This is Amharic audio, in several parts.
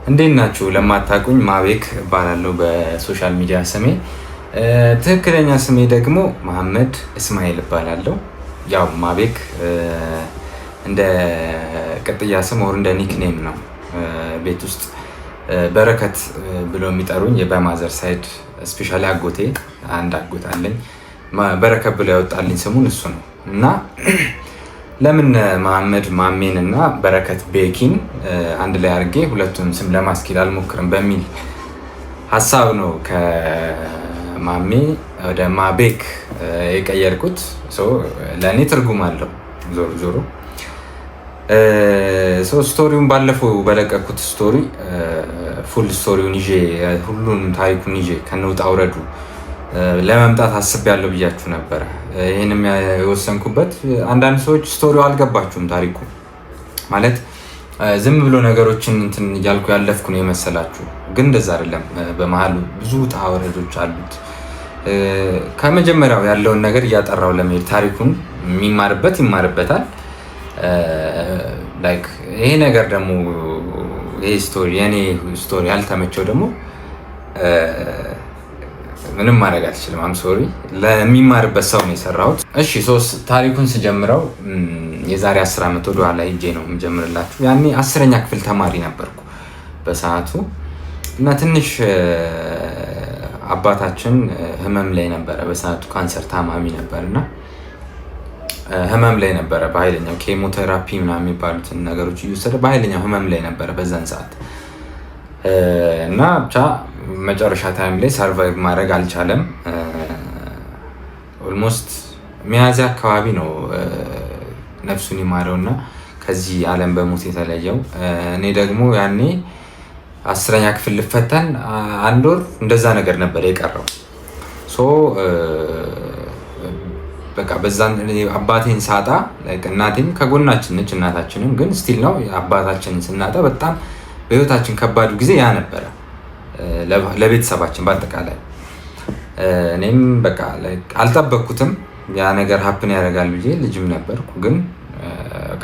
እንዴት ናችሁ? ለማታውቁኝ ማቤክ እባላለሁ በ social media ስሜ። ትክክለኛ ስሜ ደግሞ መሐመድ እስማኤል እባላለሁ። ያው ማቤክ እንደ ቅጥያ ስም or እንደ nickname ነው። ቤት ውስጥ በረከት ብሎ የሚጠሩኝ በ mother side especially አጎቴ፣ አንድ አጎት አለኝ፣ በረከት ብሎ ያወጣልኝ ስሙን እሱ ነው። እና ለምን መሐመድ ማሜን እና በረከት ቤኪን አንድ ላይ አድርጌ ሁለቱን ስም ለማስኬድ አልሞክርም በሚል ሀሳብ ነው ከማሜ ወደ ማቤክ የቀየርኩት። ለእኔ ትርጉም አለው። ዞሮ ዞሮ story ውን ባለፈው በለቀኩት story full story ውን ይዤ፣ ሁሉንም ታሪኩን ይዤ ከነውጣ ውረዱ ለመምጣት አስቤያለሁ ብያችሁ ነበረ። ይህንም የወሰንኩበት አንዳንድ ሰዎች story ው አልገባችሁም፣ ታሪኩ ማለት ዝም ብሎ ነገሮችን እንትን እያልኩ ያለፍኩ ነው የመሰላችሁ፣ ግን እንደዛ አይደለም። በመሀሉ ብዙ ውጣ ውረዶች አሉት። ከመጀመሪያው ያለውን ነገር እያጠራው ለመሄድ ታሪኩን የሚማርበት ይማርበታል። Like ይሄ ነገር ደግሞ ይሄ story የኔ story ያልተመቸው ደግሞ ምንም ማድረግ አልችልም። I'm sorry፣ ለሚማርበት ሰው ነው የሰራሁት። እሺ፣ so ታሪኩን ስጀምረው የዛሬ 10 ዓመት ወደኋላ ሄጄ ነው የምጀምርላችሁ። ያኔ 10ኛ ክፍል ተማሪ ነበርኩ በሰዓቱ እና ትንሽ አባታችን ህመም ላይ ነበረ። በሰዓቱ ካንሰር ታማሚ ነበር እና ህመም ላይ ነበረ። በኃይለኛው ኬሞቴራፒ ምናምን የሚባሉትን ነገሮች እየወሰደ በኃይለኛው ህመም ላይ ነበረ በዛን ሰዓት እና ብቻ መጨረሻ time ላይ survive ማድረግ አልቻለም። Almost ሚያዝያ አካባቢ ነው ነፍሱን ይማረው እና ከዚህ ዓለም በሞት የተለየው። እኔ ደግሞ ያኔ 10ኛ ክፍል ልፈተን አንድ ወር እንደዛ ነገር ነበር የቀረው። So በቃ በዛን አባቴን ሳጣ፣ እናቴም ከጎናችን ነች፣ እናታችንም ግን still ነው፣ አባታችንን ስናጣ በጣም በህይወታችን ከባዱ ጊዜ ያ ነበረ ለቤተሰባችን በአጠቃላይ። እኔም በቃ አልጠበቅኩትም ያ ነገር happen ያደርጋል ብዬ፣ ልጅም ነበርኩ፣ ግን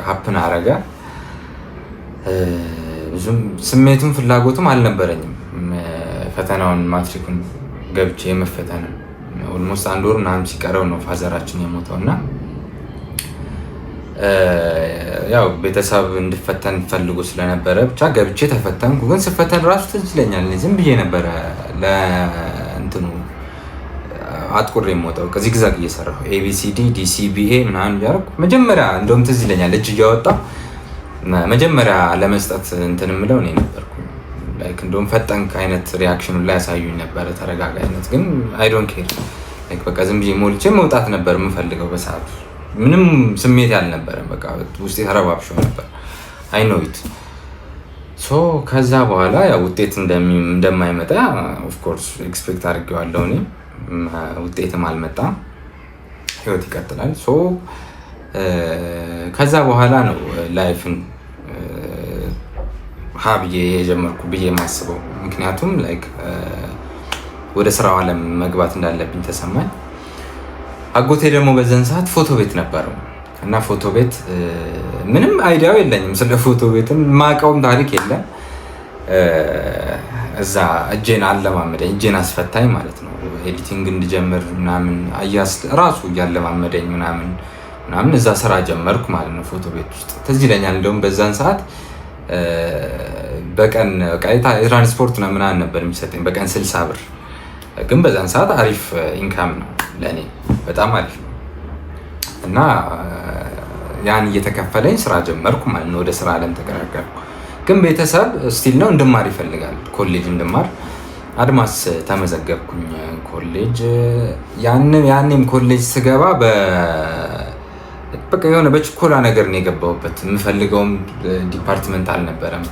happen አረገ። ብዙም ስሜቱም ፍላጎቱም አልነበረኝም። ፈተናውን ማትሪኩን ገብቼ የመፈተንም almost አንድ ወር ምናምን ሲቀረው ነው father ኣችን የሞተው እና ያው ቤተሰብ እንድፈተን ፈልጎ ስለነበረ ብቻ ገብቼ ተፈተንኩ። ግን ስፈተን ራሱ ትዝ ይለኛል ዝም ብዬ ነበረ ለእንትኑ አጥቁሬ የምወጣው፣ zigzag እየሰራሁ ABCD DCBA ምናምን እያደረኩ። መጀመሪያ እንደውም ትዝ ይለኛል እጅ እያወጣሁ መጀመሪያ ለመስጠት እንትን የምለው እኔ ነበርኩ። Like እንደውም ፈጠንክ አይነት reaction ላይ ያሳዩኝ ነበረ፣ ተረጋጋ አይነት፣ ግን I don't care፣ በቃ ዝም ብዬ ሞልቼ መውጣት ነበር የምፈልገው። በሰዓቱ ምንም ስሜት ያልነበረም፣ በቃ ውስጤ ተረባብሾ ነበር። I know it። So ከዛ በኋላ ያው ውጤት እንደማይመጣ of course expect አድርጌዋለሁ እኔም። ውጤትም አልመጣም። ህይወት ይቀጥላል። So ከዛ በኋላ ነው life ን ሀ ብዬ የጀመርኩ ብዬ የማስበው። ምክንያቱም like ወደ ስራው አለም መግባት እንዳለብኝ ተሰማኝ። አጎቴ ደግሞ በዛን ሰዓት ፎቶ ቤት ነበረው እና ፎቶ ቤት ምንም idea ው የለኝም፣ ስለ ፎቶ ቤትም ማቀውም ታሪክ የለም። እዛ እጄን አለማመደኝ፣ እጄን አስፈታኝ ማለት ነው። Editing እንድጀምር ምናምን አያስ ራሱ እያለማመደኝ ምናምን ምናምን እዛ ስራ ጀመርኩ ማለት ነው፣ ፎቶ ቤት ውስጥ። ትዝ ይለኛል እንደውም በዛን ሰዓት በቀን የትራንስፖርት ነው ምናምን ነበር የሚሰጠኝ፣ በቀን 60 ብር። ግን በዛን ሰዓት አሪፍ income ነው ለእኔ፣ በጣም አሪፍ ነው። እና ያን እየተከፈለኝ ስራ ጀመርኩ ማለት ነው። ወደ ስራ አለም ተቀላቀልኩ። ግን ቤተሰብ still ነው እንድማር ይፈልጋል፣ ኮሌጅ እንድማር። አድማስ ተመዘገብኩኝ ኮሌጅ። ያኔም ኮሌጅ ስገባ በቃ የሆነ በችኮላ ነገር ነው የገባሁበት። የምፈልገውም department አልነበረም።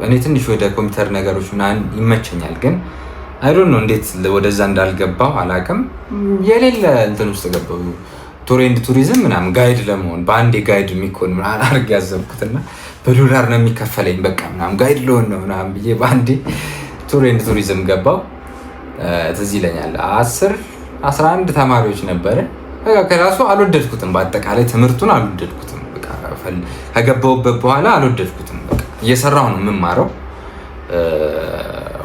እኔ ትንሽ ወደ ኮምፒውተር ነገሮች ምናምን ይመቸኛል፣ ግን I don't know እንዴት ወደዛ እንዳልገባው አላውቅም። የሌለ እንትን ውስጥ ገባሁ። Tour and tourism ምናምን guide ለመሆን፣ በአንዴ guide የሚኮን ምናምን አድርጌ ያዘብኩትና በዶላር ነው የሚከፈለኝ በቃ ምናምን guide ልሆን ነው ምናምን ብዬ በአንዴ tour and tourism ገባው። ትዝ ይለኛል 10 11 ተማሪዎች ነበረ። ከራሱ አልወደድኩትም። በአጠቃላይ ትምህርቱን አልወደድኩትም። ከገባሁበት በኋላ አልወደድኩትም። እየሰራሁ ነው የምማረው።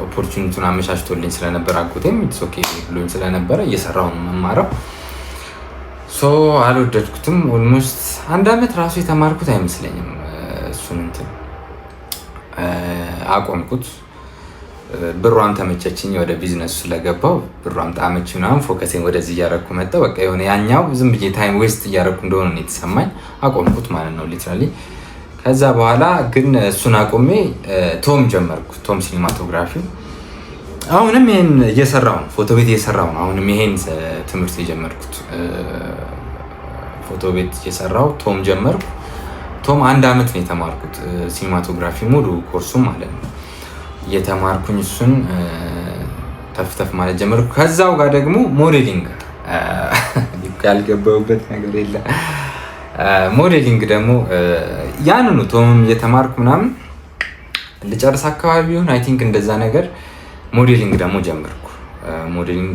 Opportunity ውን አመቻችቶልኝ ስለነበር፣ አጎቴም it's okay ብሎኝ ስለነበረ እየሰራው ነው የምማረው። So አልወደድኩትም። Almost አንድ አመት ራሱ የተማርኩት አይመስለኝም። እሱን እንትን አቆምኩት። ብሯም ተመቸችኝ። ወደ ቢዝነሱ ስለገባው ብሯም ጣመች ምናምን፣ focus ኤን ወደዚህ እያረኩ መጣሁ። በቃ የሆነ ያኛው ዝም ብዬ time waste እያረኩ እንደሆነ ነው የተሰማኝ። አቆምኩት ማለት ነው literally። ከዛ በኋላ ግን እሱን አቁሜ ቶም ጀመርኩ፣ ቶም cinematography። አሁንም ይሄን እየሰራው ነው፣ ፎቶ ቤት እየሰራው ነው። አሁንም ይሄን ትምህርት የጀመርኩት ፎቶ ቤት እየሰራው ቶም ጀመርኩ። ቶም አንድ አመት ነው የተማርኩት cinematography ሙሉ ኮርሱ ማለት ነው። እየተማርኩኝ እሱን ተፍተፍ ማለት ጀመርኩ። ከዛው ጋር ደግሞ modeling፣ ያልገባሁበት ነገር የለም። Modeling ደግሞ ያንኑ ቶምም እየተማርኩ ምናምን ልጨርስ አካባቢ ይሁን I think እንደዛ ነገር modeling ደግሞ ጀመርኩ። Modeling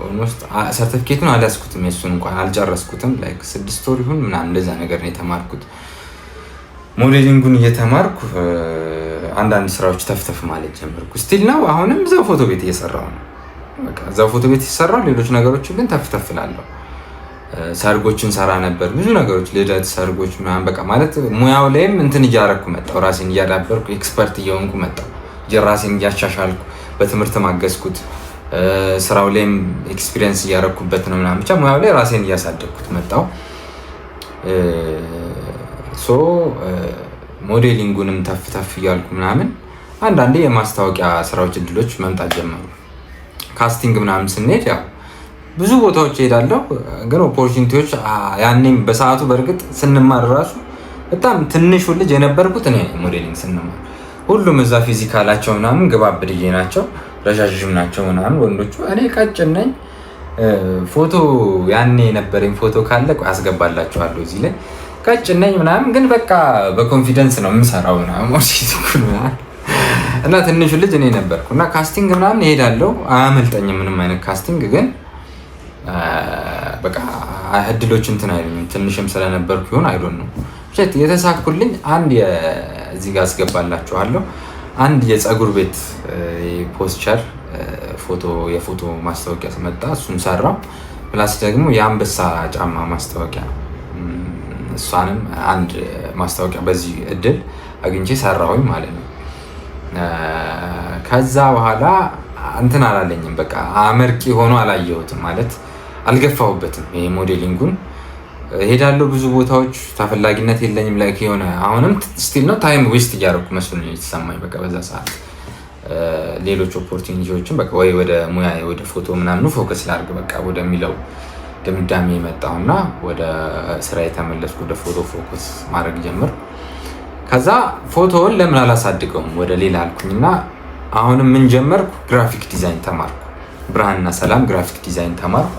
almost ሰርቲፊኬቱን አልያዝኩትም፣ የሱን እንኳን አልጨረስኩትም። Like 6 ወር ይሁን ምናምን እንደዛ ነገር ነው የተማርኩት። Modeling ኡን እየተማርኩ አንዳንድ ስራዎች ተፍተፍ ማለት ጀመርኩ። Still now አሁንም እዛው ፎቶ ቤት እየሰራው ነው። በቃ እዛው ፎቶ ቤት ይሰራው፣ ሌሎች ነገሮች ግን ተፍተፍ እላለሁ። ሰርጎችን ሰራ ነበር፣ ብዙ ነገሮች፣ ልደት፣ ሰርጎች ምናምን፣ በቃ ማለት ሙያው ላይም እንትን እያረኩ መጣሁ። ራሴን እያዳበርኩ expert እየሆንኩ መጣሁ። ራሴን እያሻሻልኩ በትምህርት ማገዝኩት፣ ስራው ላይም experience እያረኩበት ነው ምናምን፣ ብቻ ሙያው ላይ ራሴን እያሳደግኩት መጣሁ። So modeling ኡንም ተፍ ተፍ እያልኩ ምናምን አንዳንዴ የማስታወቂያ ስራዎች እድሎች መምጣት ጀመሩ። Casting ምናምን ስንሄድ ያው ብዙ ቦታዎች እሄዳለሁ፣ ግን opportunity ዎች ያኔም በሰዓቱ በእርግጥ ስንማር ራሱ በጣም ትንሹ ልጅ የነበርኩት እኔ modeling ስንማር። ሁሉም እዛ physical ኣቸው ምናምን ግባብድዬ ናቸው፣ ረዣዥም ናቸው ምናምን ወንዶቹ። እኔ ቀጭን ነኝ። ፎቶ ያኔ የነበረኝ ፎቶ ካለ አስገባላችኋለሁ እዚህ ላይ። ቀጭን ነኝ ምናምን፣ ግን በቃ በ confidence ነው የምሰራው ምናምን እና ትንሹ ልጅ እኔ ነበርኩ እና casting ምናምን እሄዳለሁ፣ አያመልጠኝም ምንም አይነት casting። ግን በቃ እድሎች እንትን አይሉኝም። ትንሽም ስለነበርኩ ይሆን I don't know። የተሳኩልኝ አንድ እዚህ ጋር አስገባላችኋለሁ። አንድ የፀጉር ቤት ፖስቸር ፎቶ የፎቶ ማስታወቂያ መጣ፣ እሱን ሰራው። Plus ደግሞ የአንበሳ ጫማ ማስታወቂያ፣ እሷንም አንድ ማስታወቂያ በዚህ እድል አግኝቼ ሰራሁኝ ማለት ነው። ከዛ በኋላ እንትን አላለኝም፣ በቃ አመርቂ ሆኖ አላየሁትም፣ ማለት አልገፋሁበትም። ይሄ modeling ኡን ሄዳለሁ ብዙ ቦታዎች፣ ተፈላጊነት የለኝም። Like የሆነ አሁንም still ነው time waste እያደረኩ መስሎኝ የተሰማኝ። በቃ በዛ ሰዓት ሌሎች opportunity ዎችን በቃ ወይ ወደ ሙያ ወደ ፎቶ ምናምኑ focus ላድርግ በቃ ወደሚለው ድምዳሜ የመጣውና ወደ ስራ የተመለስኩ፣ ወደ ፎቶ focus ማድረግ ጀመርኩ። ከዛ ፎቶውን ለምን አላሳድገውም ወደ ሌላ አልኩኝና አሁንም ምን ጀመርኩ? Graphic design ተማርኩ። ብርሃንና ሰላም graphic design ተማርኩ።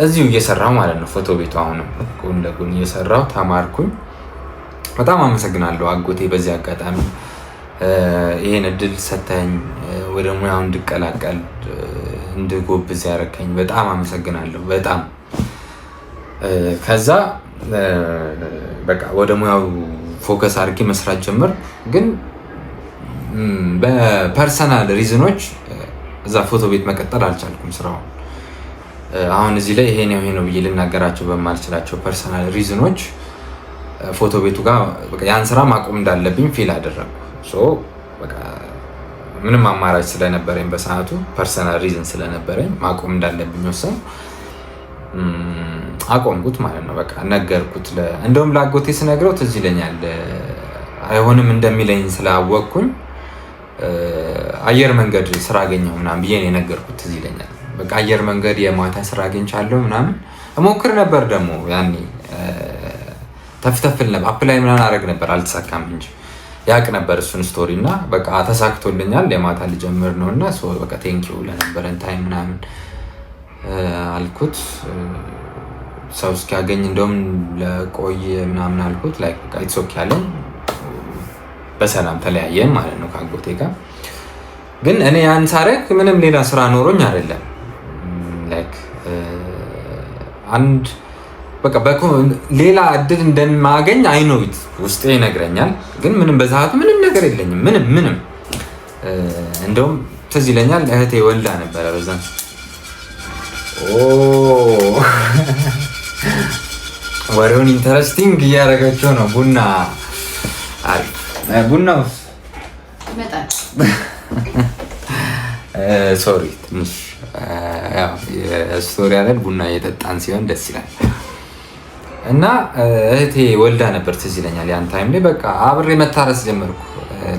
እዚሁ እየሰራሁ ማለት ነው። ፎቶ ቤቱ አሁንም ጎን ለጎን እየሰራሁ ተማርኩኝ። በጣም አመሰግናለሁ አጎቴ፣ በዚህ አጋጣሚ ይሄን እድል ሰተኝ ወደ ሙያው እንድቀላቀል እንድጎብዝ ያደረከኝ በጣም አመሰግናለሁ። በጣም። ከዛ በቃ ወደ ሙያው focus አድርጌ መስራት ጀመርኩ። ግን በ personal reason ኦች እዛ ፎቶ ቤት መቀጠል አልቻልኩም ስራውን። አሁን እዚህ ላይ ይሄ ነው ይሄ ነው ብዬ ልናገራቸው በማልችላቸው personal reason ኦች ፎቶ ቤቱ ጋር ያን ስራ ማቆም እንዳለብኝ feel አደረግኩ። ምንም አማራጭ ስለነበረኝ በሰዓቱ personal reason ስለነበረኝ ማቆም እንዳለብኝ ወሰንኩ። አቆምኩት ማለት ነው። በቃ ነገርኩት። እንደውም ለአጎቴ ስነግረው ትዝ ይለኛል፣ አይሆንም እንደሚለኝ ስላወቅኩኝ አየር መንገድ ስራ አገኘሁ ምናምን ብዬ ነው የነገርኩት። ትዝ ይለኛል። በቃ አየር መንገድ የማታ ስራ አግኝቻለሁ ምናምን፣ እሞክር ነበር ደግሞ ያኔ ተፍተፍል ነበር፣ apply ምናምን አደረግ ነበር፣ አልተሳካም እንጂ ያቅ ነበር እሱን story። እና በቃ ተሳክቶልኛል፣ የማታ ልጀምር ነው እና በቃ thank you ለነበረን time ምናምን አልኩት። ሰው እስኪያገኝ እንደውም ለቆየ ምናምን አልኩት። Like በቃ it's okay አለኝ። በሰላም ተለያየን ማለት ነው ከአጎቴ ጋር። ግን እኔ ያን ሳረግ ምንም ሌላ ስራ ኖሮኝ አይደለም። Like አንድ በቃ በቃ ሌላ እድል እንደማገኝ I know it፣ ውስጤ ይነግረኛል። ግን ምንም በሰዓቱ ምንም ነገር የለኝም። ምንም ምንም። እንደውም ትዝ ይለኛል እህቴ ወልዳ ነበረ በዛን። ኦ፣ ወሬውን interesting እያደረገችው ነው። ቡና አሪፍ ቡናውስ? ይመጣል። Sorry፣ ትንሽ story ያለን ቡና እየጠጣን ሲሆን ደስ ይላል። እና እህቴ ወልዳ ነበር፣ ትዝ ይለኛል። ያን time ላይ በቃ አብሬ መታረስ ጀመርኩ።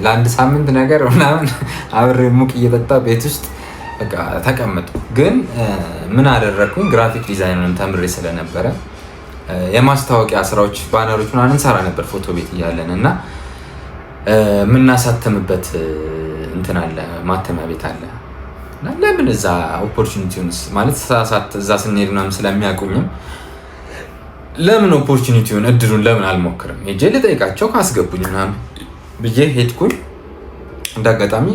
ለአንድ ሳምንት ነገር ምናምን አብሬ ሙቅ እየጠጣ ቤት ውስጥ በቃ ተቀመጥኩ። ግን ምን አደረግኩኝ? Graphic design ኑን ተምሬ ስለነበረ የማስታወቂያ ስራዎች፣ banner ኦች ምናምን እንሰራ ነበር ፎቶ ቤት እያለን። እና የምናሳተምበት እንትን አለ፣ ማተሚያ ቤት አለ። እና ለምን እዛ opportunity ውን ማለት እዛ ስንሄድ ምናምን ስለሚያውቁኝም ለምን opportunity ውን፣ እድሉን ለምን አልሞክርም? ሄጄ ልጠይቃቸው፣ ካስገቡኝ ምናምን ብዬ ሄድኩኝ። እንደ አጋጣሚ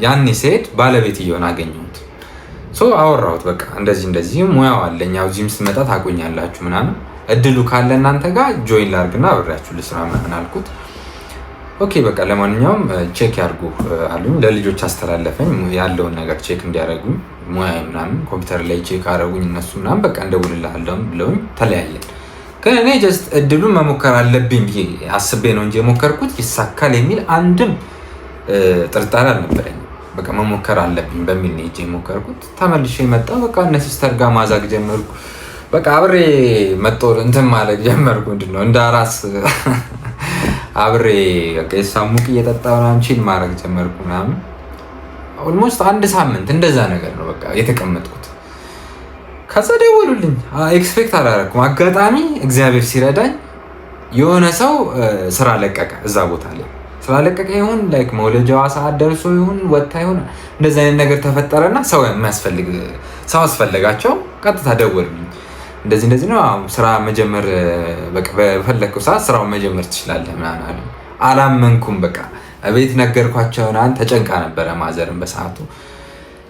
ያኔ ስሄድ ባለቤትየውን አገኘሁት። So አወራሁት። በቃ እንደዚህ እንደዚህ ሙያው አለኝ፣ ያው እዚህም ስመጣ ታውቁኛላችሁ ምናምን፣ እድሉ ካለ እናንተ ጋር join ላርግና አብሬያችሁ ልስራ ምናምን አልኩት። Okay፣ በቃ ለማንኛውም check ያርጉ አሉኝ። ለልጆች አስተላለፈኝ ያለውን ነገር check እንዲያደርጉኝ ሙያ ምናምን፣ ኮምፒውተር ላይ check አደረጉኝ እነሱ ምናምን፣ በቃ እንደውልልሃለሁ ብለውኝ ተለያየን። ግን እኔ just እድሉን መሞከር አለብኝ ብዬ አስቤ ነው እንጂ የሞከርኩት ይሳካል የሚል አንድም ጥርጣሬ አልነበረኝም። በቃ መሞከር አለብኝ በሚል ነው ሄጄ የሞከርኩት። ተመልሼ መጣሁ። በቃ እነ sister ጋር ማዛግ ጀመርኩ። በቃ አብሬ መጦር እንትን ማለት ጀመርኩ። ምንድን ነው፣ እንደ አራስ አብሬ በቃ የእሷን ሙቅ እየጠጣሁ ምናምን chill ማድረግ ጀመርኩ ምናምን። Almost አንድ ሳምንት እንደዛ ነገር ነው በቃ የተቀመጥኩት። ከዛ ደወሉልኝ። Expect አላደረኩም። አጋጣሚ እግዚአብሔር ሲረዳኝ የሆነ ሰው ስራ ለቀቀ፣ እዛ ቦታ ላይ ስራ ለቀቀ ይሁን like መውለጃዋ ሰዓት ደርሶ ይሁን ወጥታ ይሁን እንደዚህ አይነት ነገር ተፈጠረና ሰው የሚያስፈልግ ሰው አስፈለጋቸው። ቀጥታ ደወሉልኝ። እንደዚህ እንደዚህ ነው፣ አሁን ስራ መጀመር በቃ በፈለግከው ሰዓት ስራውን መጀመር ትችላለህ ምናምን አሉኝ። አላመንኩም። በቃ ቤት ነገርኳቸው ምናምን፣ ተጨንቃ ነበረ mother ን፣ በሰዓቱ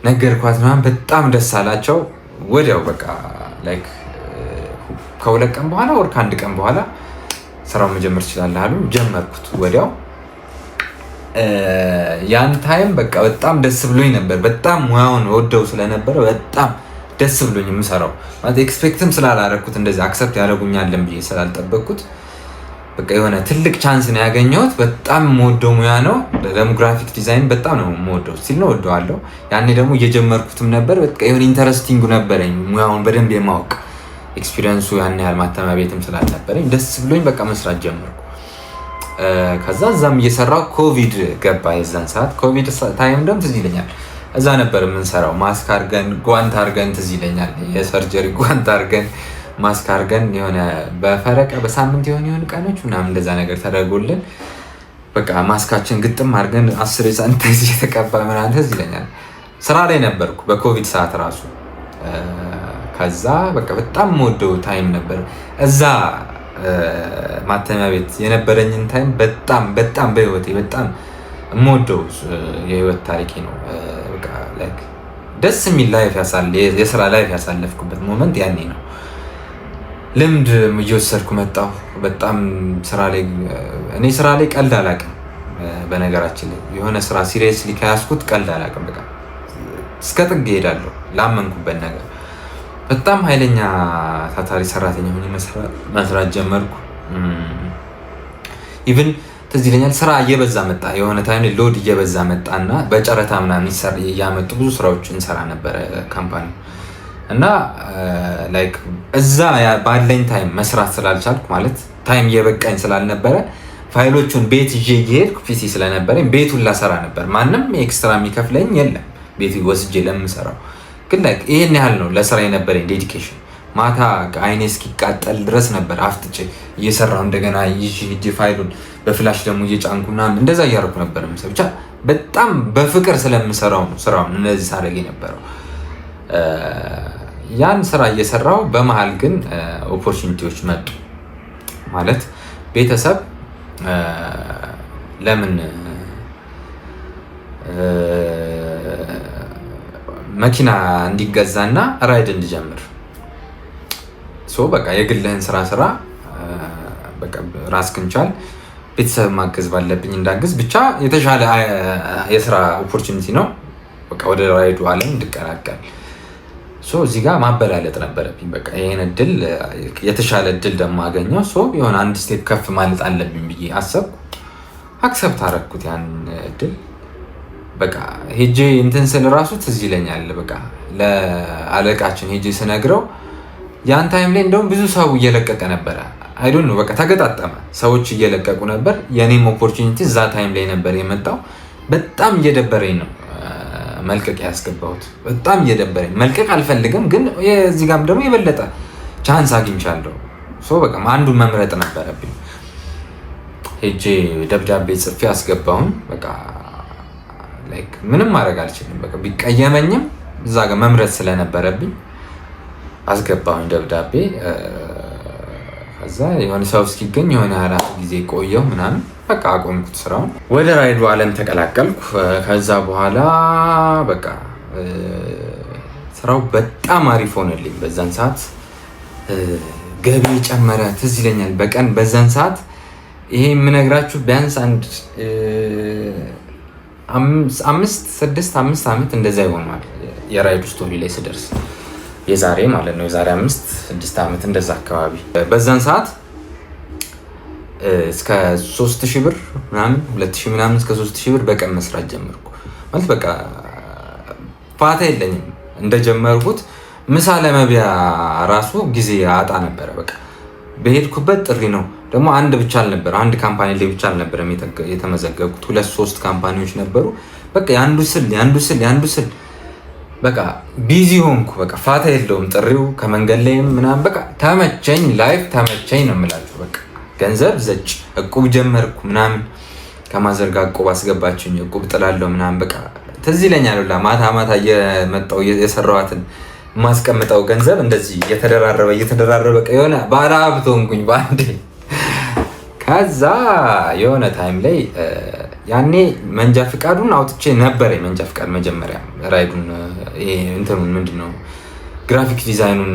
ነገርኳት ምናምን፣ በጣም ደስ አላቸው። ወዲያው በቃ like ከ2 ቀን በኋላ ወር ከአንድ ቀን በኋላ ስራውን መጀመር ትችላለህ አሉኝ። ጀመርኩት ወዲያው። ያን time በቃ በጣም ደስ ብሎኝ ነበር። በጣም ሙያውን ወደው ስለነበረ በጣም ደስ ብሎኝ የምሰራው፣ ማለት expect ም ስላላረኩት፣ እንደዚህ accept ያደርጉኛለን ብዬ ስላልጠበቅኩት በቃ የሆነ ትልቅ chance ነው ያገኘሁት። በጣም የምወደው ሙያ ነው። ደግሞ graphic design በጣም ነው የምወደው፣ still ነው እወደዋለሁ። ያኔ ደግሞ እየጀመርኩትም ነበር። በቃ የሆነ interesting ነበረኝ ሙያውን በደንብ የማወቅ፣ experience ኡ ያን ያህል ማተሚያ ቤትም ስላልነበረኝ ደስ ብሎኝ በቃ መስራት ጀመርኩ። ከዛ እዛም እየሰራው ኮቪድ ገባ። የዛን ሰዓት ኮቪድ time ደግሞ ትዝ ይለኛል። እዛ ነበር የምንሰራው፣ ማስክ አድርገን፣ ጓንት አድርገን፣ ትዝ ይለኛል። የ surgery ጓንት አድርገን፣ ማስክ አድርገን፣ የሆነ በፈረቀ በሳምንት የሆነ የሆኑ ቀኖች ምናምን እንደዛ ነገር ተደርጎልን በቃ ማስካችን ግጥም አድርገን 10 ሳኒታይዝ እየተቀባ ምናምን ትዝ ይለኛል። ስራ ላይ ነበርኩ በኮቪድ ሰዓት ራሱ። ከዛ በቃ በጣም የምወደው time ነበር። እዛ ማተሚያ ቤት የነበረኝን time በጣም በጣም በህይወቴ በጣም የምወደው የህይወት ታሪኬ ነው። በቃ like ደስ የሚል life፣ የስራ life ያሳለፍኩበት moment ያኔ ነው። ልምድ እየወሰድኩ መጣሁ። በጣም ስራ ላይ፣ እኔ ስራ ላይ ቀልድ አላውቅም። በነገራችን ላይ የሆነ ስራ seriously ከያዝኩት ቀልድ አላውቅም። በቃ እስከ ጥግ እሄዳለሁ ላመንኩበት ነገር። በጣም ኃይለኛ ታታሪ ሰራተኛ ሆኜ መስራት ጀመርኩ። Even ትዝ ይለኛል ስራ እየበዛ መጣ። የሆነ time load እየበዛ መጣ እና በጨረታ ምናምን እያመጡ ብዙ ስራዎች እንሰራ ነበረ company። እና like እዛ ባለኝ time መስራት ስላልቻልኩ፣ ማለት time እየበቃኝ ስላልነበረ፣ ፋይሎቹን ቤት ይዤ እየሄድኩ፣ PC ስለነበረኝ ቤቱን ላሰራ ነበር። ማንም extra የሚከፍለኝ የለም ቤት ወስጄ ለምሰራው። ግን like ይሄን ያህል ነው ለስራ የነበረኝ dedication። ማታ አይኔ እስኪቃጠል ድረስ ነበር አፍጥጬ እየሰራሁ፣ እንደገና ይዤ ሄጄ ፋይሉን በ flash ደግሞ እየጫንኩ ምናምን እንደዛ እያደረኩ ነበር የምሰራው። ብቻ በጣም በፍቅር ስለምሰራው ነው ስራውን እነዚህ ሳደርግ የነበረው። ያን ስራ እየሰራው በመሀል ግን opportunity ዎች መጡ። ማለት ቤተሰብ ለምን መኪና እንዲገዛና ride እንድጀምር። So በቃ የግልህን ስራ ስራ፣ በቃ ራስህን ቻል፣ ቤተሰብ ማገዝ ባለብኝ እንዳግዝ፣ ብቻ የተሻለ የስራ opportunity ነው። በቃ ወደ ራይዱ አለም እንድቀላቀል። So እዚህ ጋር ማበላለጥ ነበረብኝ። በቃ ይህን እድል፣ የተሻለ እድል ደግሞ አገኘው። So የሆነ አንድ step ከፍ ማለት አለብኝ ብዬ አሰብኩ። Accept አረግኩት ያን እድል። በቃ ሄጄ እንትን ስል ራሱ ትዝ ይለኛል። በቃ ለአለቃችን ሄጄ ስነግረው ያን time ላይ እንደውም ብዙ ሰው እየለቀቀ ነበረ። I don't know፣ በቃ ተገጣጠመ። ሰዎች እየለቀቁ ነበር። የኔም opportunity እዛ time ላይ ነበር የመጣው። በጣም እየደበረኝ ነው መልቀቅ ያስገባሁት። በጣም እየደበረኝ፣ መልቀቅ አልፈልግም፣ ግን እዚህ ጋርም ደግሞ የበለጠ chance አግኝቻለሁ። So በቃ አንዱን መምረጥ ነበረብኝ። ሄጄ ደብዳቤ ጽፌ አስገባሁኝ። በቃ like ምንም ማድረግ አልችልም። በቃ ቢቀየመኝም እዛ ጋር መምረጥ ስለነበረብኝ አስገባሁኝ ደብዳቤ። ከዛ የሆነ ሰው እስኪገኝ የሆነ ያህል ጊዜ ቆየሁ ምናምን፣ በቃ አቆምኩት ስራውን። ወደ ራይዱ አለም ተቀላቀልኩ። ከዛ በኋላ በቃ ስራው በጣም አሪፍ ሆነልኝ። በዛን ሰዓት ገቢ ጨመረ። ትዝ ይለኛል በቀን በዛን ሰዓት፣ ይሄ የምነግራችሁ ቢያንስ አንድ 5፣ 6፣ 5 ዓመት እንደዛ ይሆናል። የራይዱ story ላይ ስደርስ የዛሬ ማለት ነው፣ የዛሬ 5፣ 6 ዓመት እንደዛ አካባቢ። በዛን ሰዓት እስከ 3000 ብር ምናምን፣ 2000 ምናምን፣ እስከ 3000 ብር በቀን መስራት ጀመርኩ። ማለት በቃ ፋታ የለኝም። እንደጀመርኩት ምሳ ለመብያ ራሱ ጊዜ አጣ ነበረ። በቃ በሄድኩበት ጥሪ ነው። ደግሞ አንድ ብቻ አልነበረ፣ አንድ company ላይ ብቻ አልነበረም የተመዘገብኩት፣ ሁለት ሶስት company ዎች ነበሩ። በቃ የአንዱ ስል፣ የአንዱ ስል፣ የአንዱ ስል፣ በቃ busy ሆንኩ። በቃ ፋታ የለውም ጥሪው ከመንገድ ላይም ምናምን። በቃ ተመቸኝ፣ life ተመቸኝ ነው የምላችሁ። በቃ ገንዘብ ዘጭ፣ እቁብ ጀመርኩ ምናምን፣ ከ mother ጋር እቁብ አስገባችኝ፣ እቁብ ጥላለሁ ምናምን። በቃ ትዝ ይለኛል ሁላ ማታ ማታ እየመጣሁ የሰራኋትን የማስቀምጠው ገንዘብ እንደዚህ እየተደራረበ እየተደራረበ የሆነ ባለ ሀብት ሆንኩኝ በአንዴ። ከዛ የሆነ time ላይ፣ ያኔ መንጃ ፍቃዱን አውጥቼ ነበር። የመንጃ ፍቃድ መጀመሪያ ራይዱን እንትኑን ምንድን ነው graphic design ኑን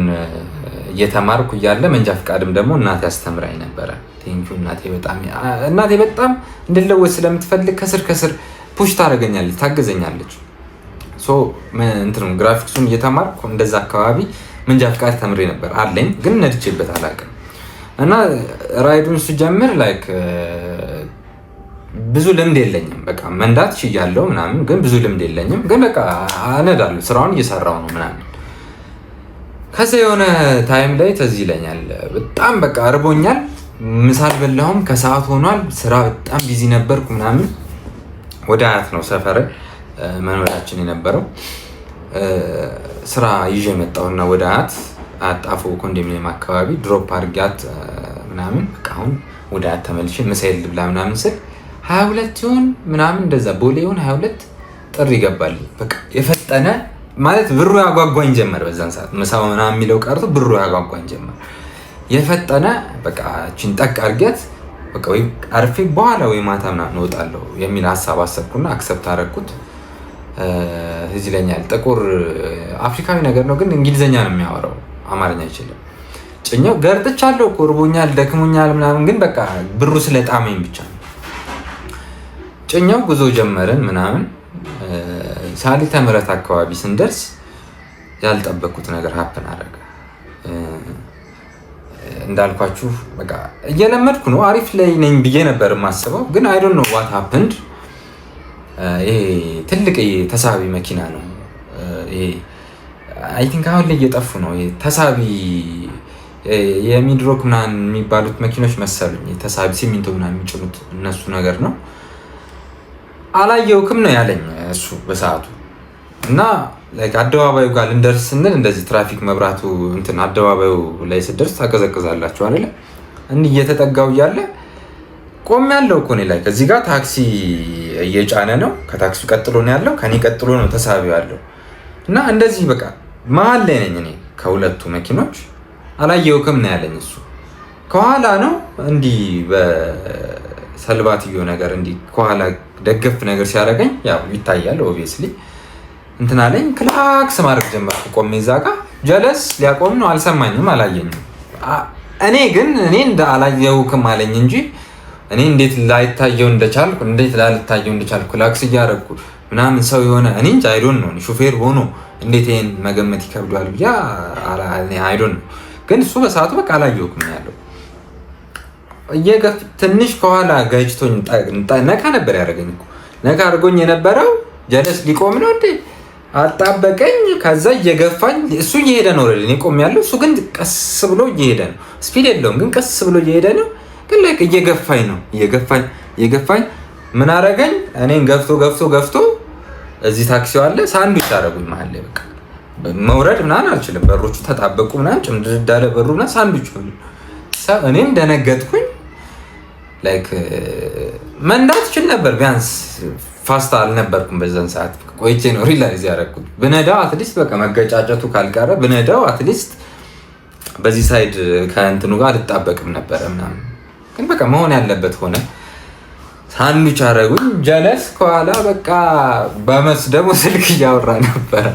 እየተማርኩ እያለ መንጃ ፍቃድም ደግሞ እናቴ አስተምራኝ ነበረ። Thank you እናቴ። በጣም እናቴ በጣም እንድለወጥ ስለምትፈልግ ከስር ከስር push ታደርገኛለች፣ ታገዘኛለች። So እንትኑ ግራፊክሱን እየተማርኩ እንደዛ አካባቢ መንጃ ፍቃድ ተምሬ ነበር፣ አለኝ፣ ግን ነድቼበት አላውቅም። እና ራይዱን ስጀምር like ብዙ ልምድ የለኝም። በቃ መንዳት ችያለሁ ምናምን፣ ግን ብዙ ልምድ የለኝም። ግን በቃ እነዳለሁ፣ ስራውን እየሰራው ነው ምናምን። ከዛ የሆነ time ላይ ትዝ ይለኛል፣ በጣም በቃ እርቦኛል፣ ምሳ አልበላሁም፣ ከሰዓት ሆኗል፣ ስራ በጣም busy ነበርኩ ምናምን። ወደ አያት ነው ሰፈር መኖሪያችን የነበረው። ስራ ይዤ መጣሁና ወደ አያት አጣፎ ኮንዶሚኒየም አካባቢ drop አድርጊያት ምናምን፣ በቃ አሁን ወደ አያት ተመልሼ ምሳዬን ልብላ ምናምን ስል 22 ይሁን ምናምን እንደዛ፣ ቦሌ ይሁን 22 ጥሪ ይገባል። በቃ የፈጠነ ማለት ብሩ ያጓጓኝ ጀመር። በዛን ሰዓት ምሳው ምናምን የሚለው ቀርቶ ብሩ ያጓጓኝ ጀመር። የፈጠነ በቃ እቺን ጠቅ አድርጊያት በቃ ወይ አርፌ በኋላ ወይ ማታ ምናምን እወጣለሁ የሚል ሀሳብ አሰብኩና accept አደረግኩት። ትዝ ይለኛል፣ ጥቁር አፍሪካዊ ነገር ነው፣ ግን እንግሊዝኛ ነው የሚያወራው፣ አማርኛ አይችልም። ጭኛው ገርጥቻለሁ እኮ፣ እርቦኛል፣ ደክሞኛል ምናምን፣ ግን በቃ ብሩ ስለጣመኝ ብቻ ነው። ጭኛው ጉዞ ጀመርን ምናምን። ሳሊተ ምሕረት አካባቢ ስንደርስ ያልጠበቅኩት ነገር happen አደረገ። እንዳልኳችሁ በቃ እየለመድኩ ነው፣ አሪፍ ላይ ነኝ ብዬ ነበር የማስበው፣ ግን I don't know what happened። ይሄ ትልቅ ተሳቢ መኪና ነው። ይሄ I think አሁን ላይ እየጠፉ ነው። ተሳቢ የሚድሮክ ምናምን የሚባሉት መኪኖች መሰሉኝ፣ ተሳቢ ሲሚንቶ ምናምን የሚጭኑት እነሱ ነገር ነው። አላየውክም ነው ያለኝ እሱ በሰዓቱ። እና አደባባዩ ጋር ልንደርስ ስንል እንደዚህ ትራፊክ መብራቱ እንትን አደባባዩ ላይ ስደርስ ታቀዘቅዛላችሁ አይደለ? እንዲህ እየተጠጋው እያለ ቆም ያለው እኮ እኔ ላይ ከዚህ ጋር ታክሲ እየጫነ ነው። ከታክሲው ቀጥሎ ነው ያለው፣ ከኔ ቀጥሎ ነው ተሳቢው ያለው። እና እንደዚህ በቃ መሀል ላይ ነኝ እኔ ከሁለቱ መኪኖች። አላየውክም ነው ያለኝ እሱ። ከኋላ ነው እንዲህ በሰልባትዮ ነገር እንዲህ ከኋላ ደገፍ ነገር ሲያደርገኝ ያው ይታያል obviously። እንትን አለኝ፣ ክላክስ ማድረግ ጀመርኩ። ቆሜ እዛ ጋ ጀለስ ሊያቆም ነው፣ አልሰማኝም፣ አላየኝም። እኔ ግን እኔ እንደ አላየሁክም አለኝ እንጂ እኔ እንዴት ላይታየው እንደቻልኩ፣ እንዴት ላልታየው እንደቻልኩ፣ ክላክስ እያደረኩ ምናምን ሰው የሆነ እኔ እንጃ፣ I don't know፣ ሹፌር ሆኖ እንዴት ይሄን መገመት ይከብደዋል ብዬ I don't know። ግን እሱ በሰዓቱ በቃ አላየሁክም ያለው እየገፍ ትንሽ ከኋላ ገጭቶኝ ነካ ነበር ያደረገኝ እኮ። ነካ አድርጎኝ የነበረው ጀለስ ሊቆም ነው እንዴ አጣበቀኝ። ከዛ እየገፋኝ እሱ እየሄደ ነው፣ እኔ ቆሜያለሁ። እሱ ግን ቀስ ብሎ እየሄደ ነው። Speed የለውም ግን ቀስ ብሎ እየሄደ ነው። ግን like እየገፋኝ ነው፣ እየገፋኝ እየገፋኝ ምን አደረገኝ? እኔን ገፍቶ ገፍቶ ገፍቶ እዚህ ታክሲው አለ፣ ሳንዱች አደረጉኝ መሀል ላይ። በቃ መውረድ ምናምን አልችልም። በሮቹ ተጣበቁ ምናምን፣ ጭምድድ አለ በሩ ምናምን፣ ሳንዱች ሆኑ። እኔም ደነገጥኩኝ። Like መንዳት እችል ነበር፣ ቢያንስ fast አልነበርኩም በዛን ሰዓት። ቆይቼ ነው realize ያደረኩት። ብነዳው at least በቃ መገጫጨቱ ካልቀረ ብነዳው at least በዚህ side ከእንትኑ ጋር አልጣበቅም ነበረ ምናምን። ግን በቃ መሆን ያለበት ሆነ። ሳንዱች አደረጉኝ። ጀለስ ከኋላ በቃ በመስ ደግሞ ስልክ እያወራ ነበረ።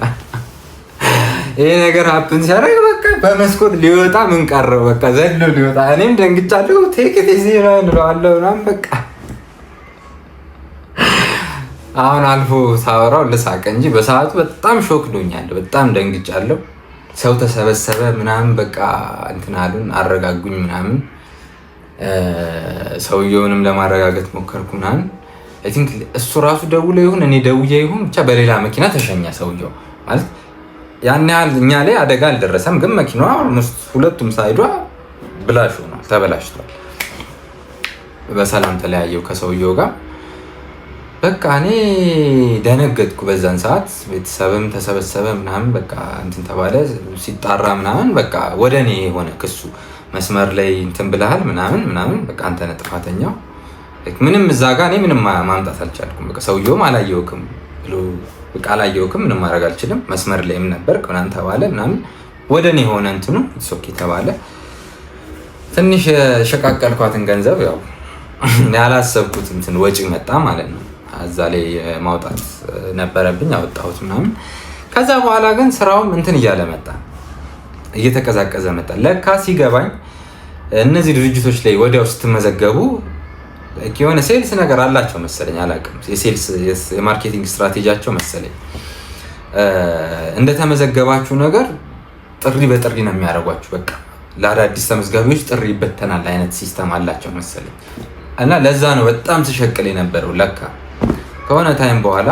ይሄ ነገር happen ሲያደርግ በቃ በመስኮት ሊወጣ ምን ቀረው? በቃ ዘሎ ሊወጣ፣ እኔም ደንግጫለሁ። Take it easy እለዋለሁ ምናምን። በቃ አሁን አልፎ ሳወራው ልሳቅ እንጂ በሰዓቱ በጣም shock ዶኛለሁ። በጣም ደንግጫለሁ። ሰው ተሰበሰበ ምናምን፣ በቃ እንትን አሉን፣ አረጋጉኝ ምናምን። ሰውየውንም ለማረጋገጥ ሞከርኩ ምናምን። I think እሱ ራሱ ደውሎ ይሁን እኔ ደውዬ ይሁን ብቻ በሌላ መኪና ተሸኘ ሰውየው። ማለት ያን ያህል እኛ ላይ አደጋ አልደረሰም፣ ግን መኪናዋ almost ሁለቱም side ዷ ብላሽ ሆኗል፣ ተበላሽቷል። በሰላም ተለያየው ከሰውየው ጋር። በቃ እኔ ደነገጥኩ በዛን ሰዓት። ቤተሰብም ተሰበሰበ ምናምን፣ በቃ እንትን ተባለ፣ ሲጣራ ምናምን በቃ ወደ እኔ የሆነ ክሱ፣ መስመር ላይ እንትን ብለሃል ምናምን ምናምን፣ በቃ አንተ ነህ ጥፋተኛው። ምንም እዛ ጋ እኔ ምንም ማምጣት አልቻልኩም። በቃ ሰውየውም አላየሁክም ብሎ፣ በቃ አላየሁክም፣ ምንም ማድረግ አልችልም፣ መስመር ላይም ነበርክ ምናምን ተባለ ምናምን፣ ወደ እኔ የሆነ እንትኑ it's okay ተባለ። ትንሽ የሸቃቀልኳትን ገንዘብ ያው ያላሰብኩት እንትን ወጪ መጣ ማለት ነው። እዛ ላይ ማውጣት ነበረብኝ፣ አወጣሁት ምናምን። ከዛ በኋላ ግን ስራውም እንትን እያለ መጣ፣ እየተቀዛቀዘ መጣ። ለካ ሲገባኝ እነዚህ ድርጅቶች ላይ ወዲያው ስትመዘገቡ የሆነ sales ነገር አላቸው መሰለኝ፣ አላውቅም። የ sales የ marketing strategy ያቸው መሰለኝ። እንደተመዘገባችሁ ነገር ጥሪ በጥሪ ነው የሚያደርጓችሁ። በቃ ለአዳዲስ ተመዝጋቢዎች ጥሪ ይበተናል አይነት system አላቸው መሰለኝ። እና ለዛ ነው በጣም ስሸቅል የነበረው። ለካ ከሆነ time በኋላ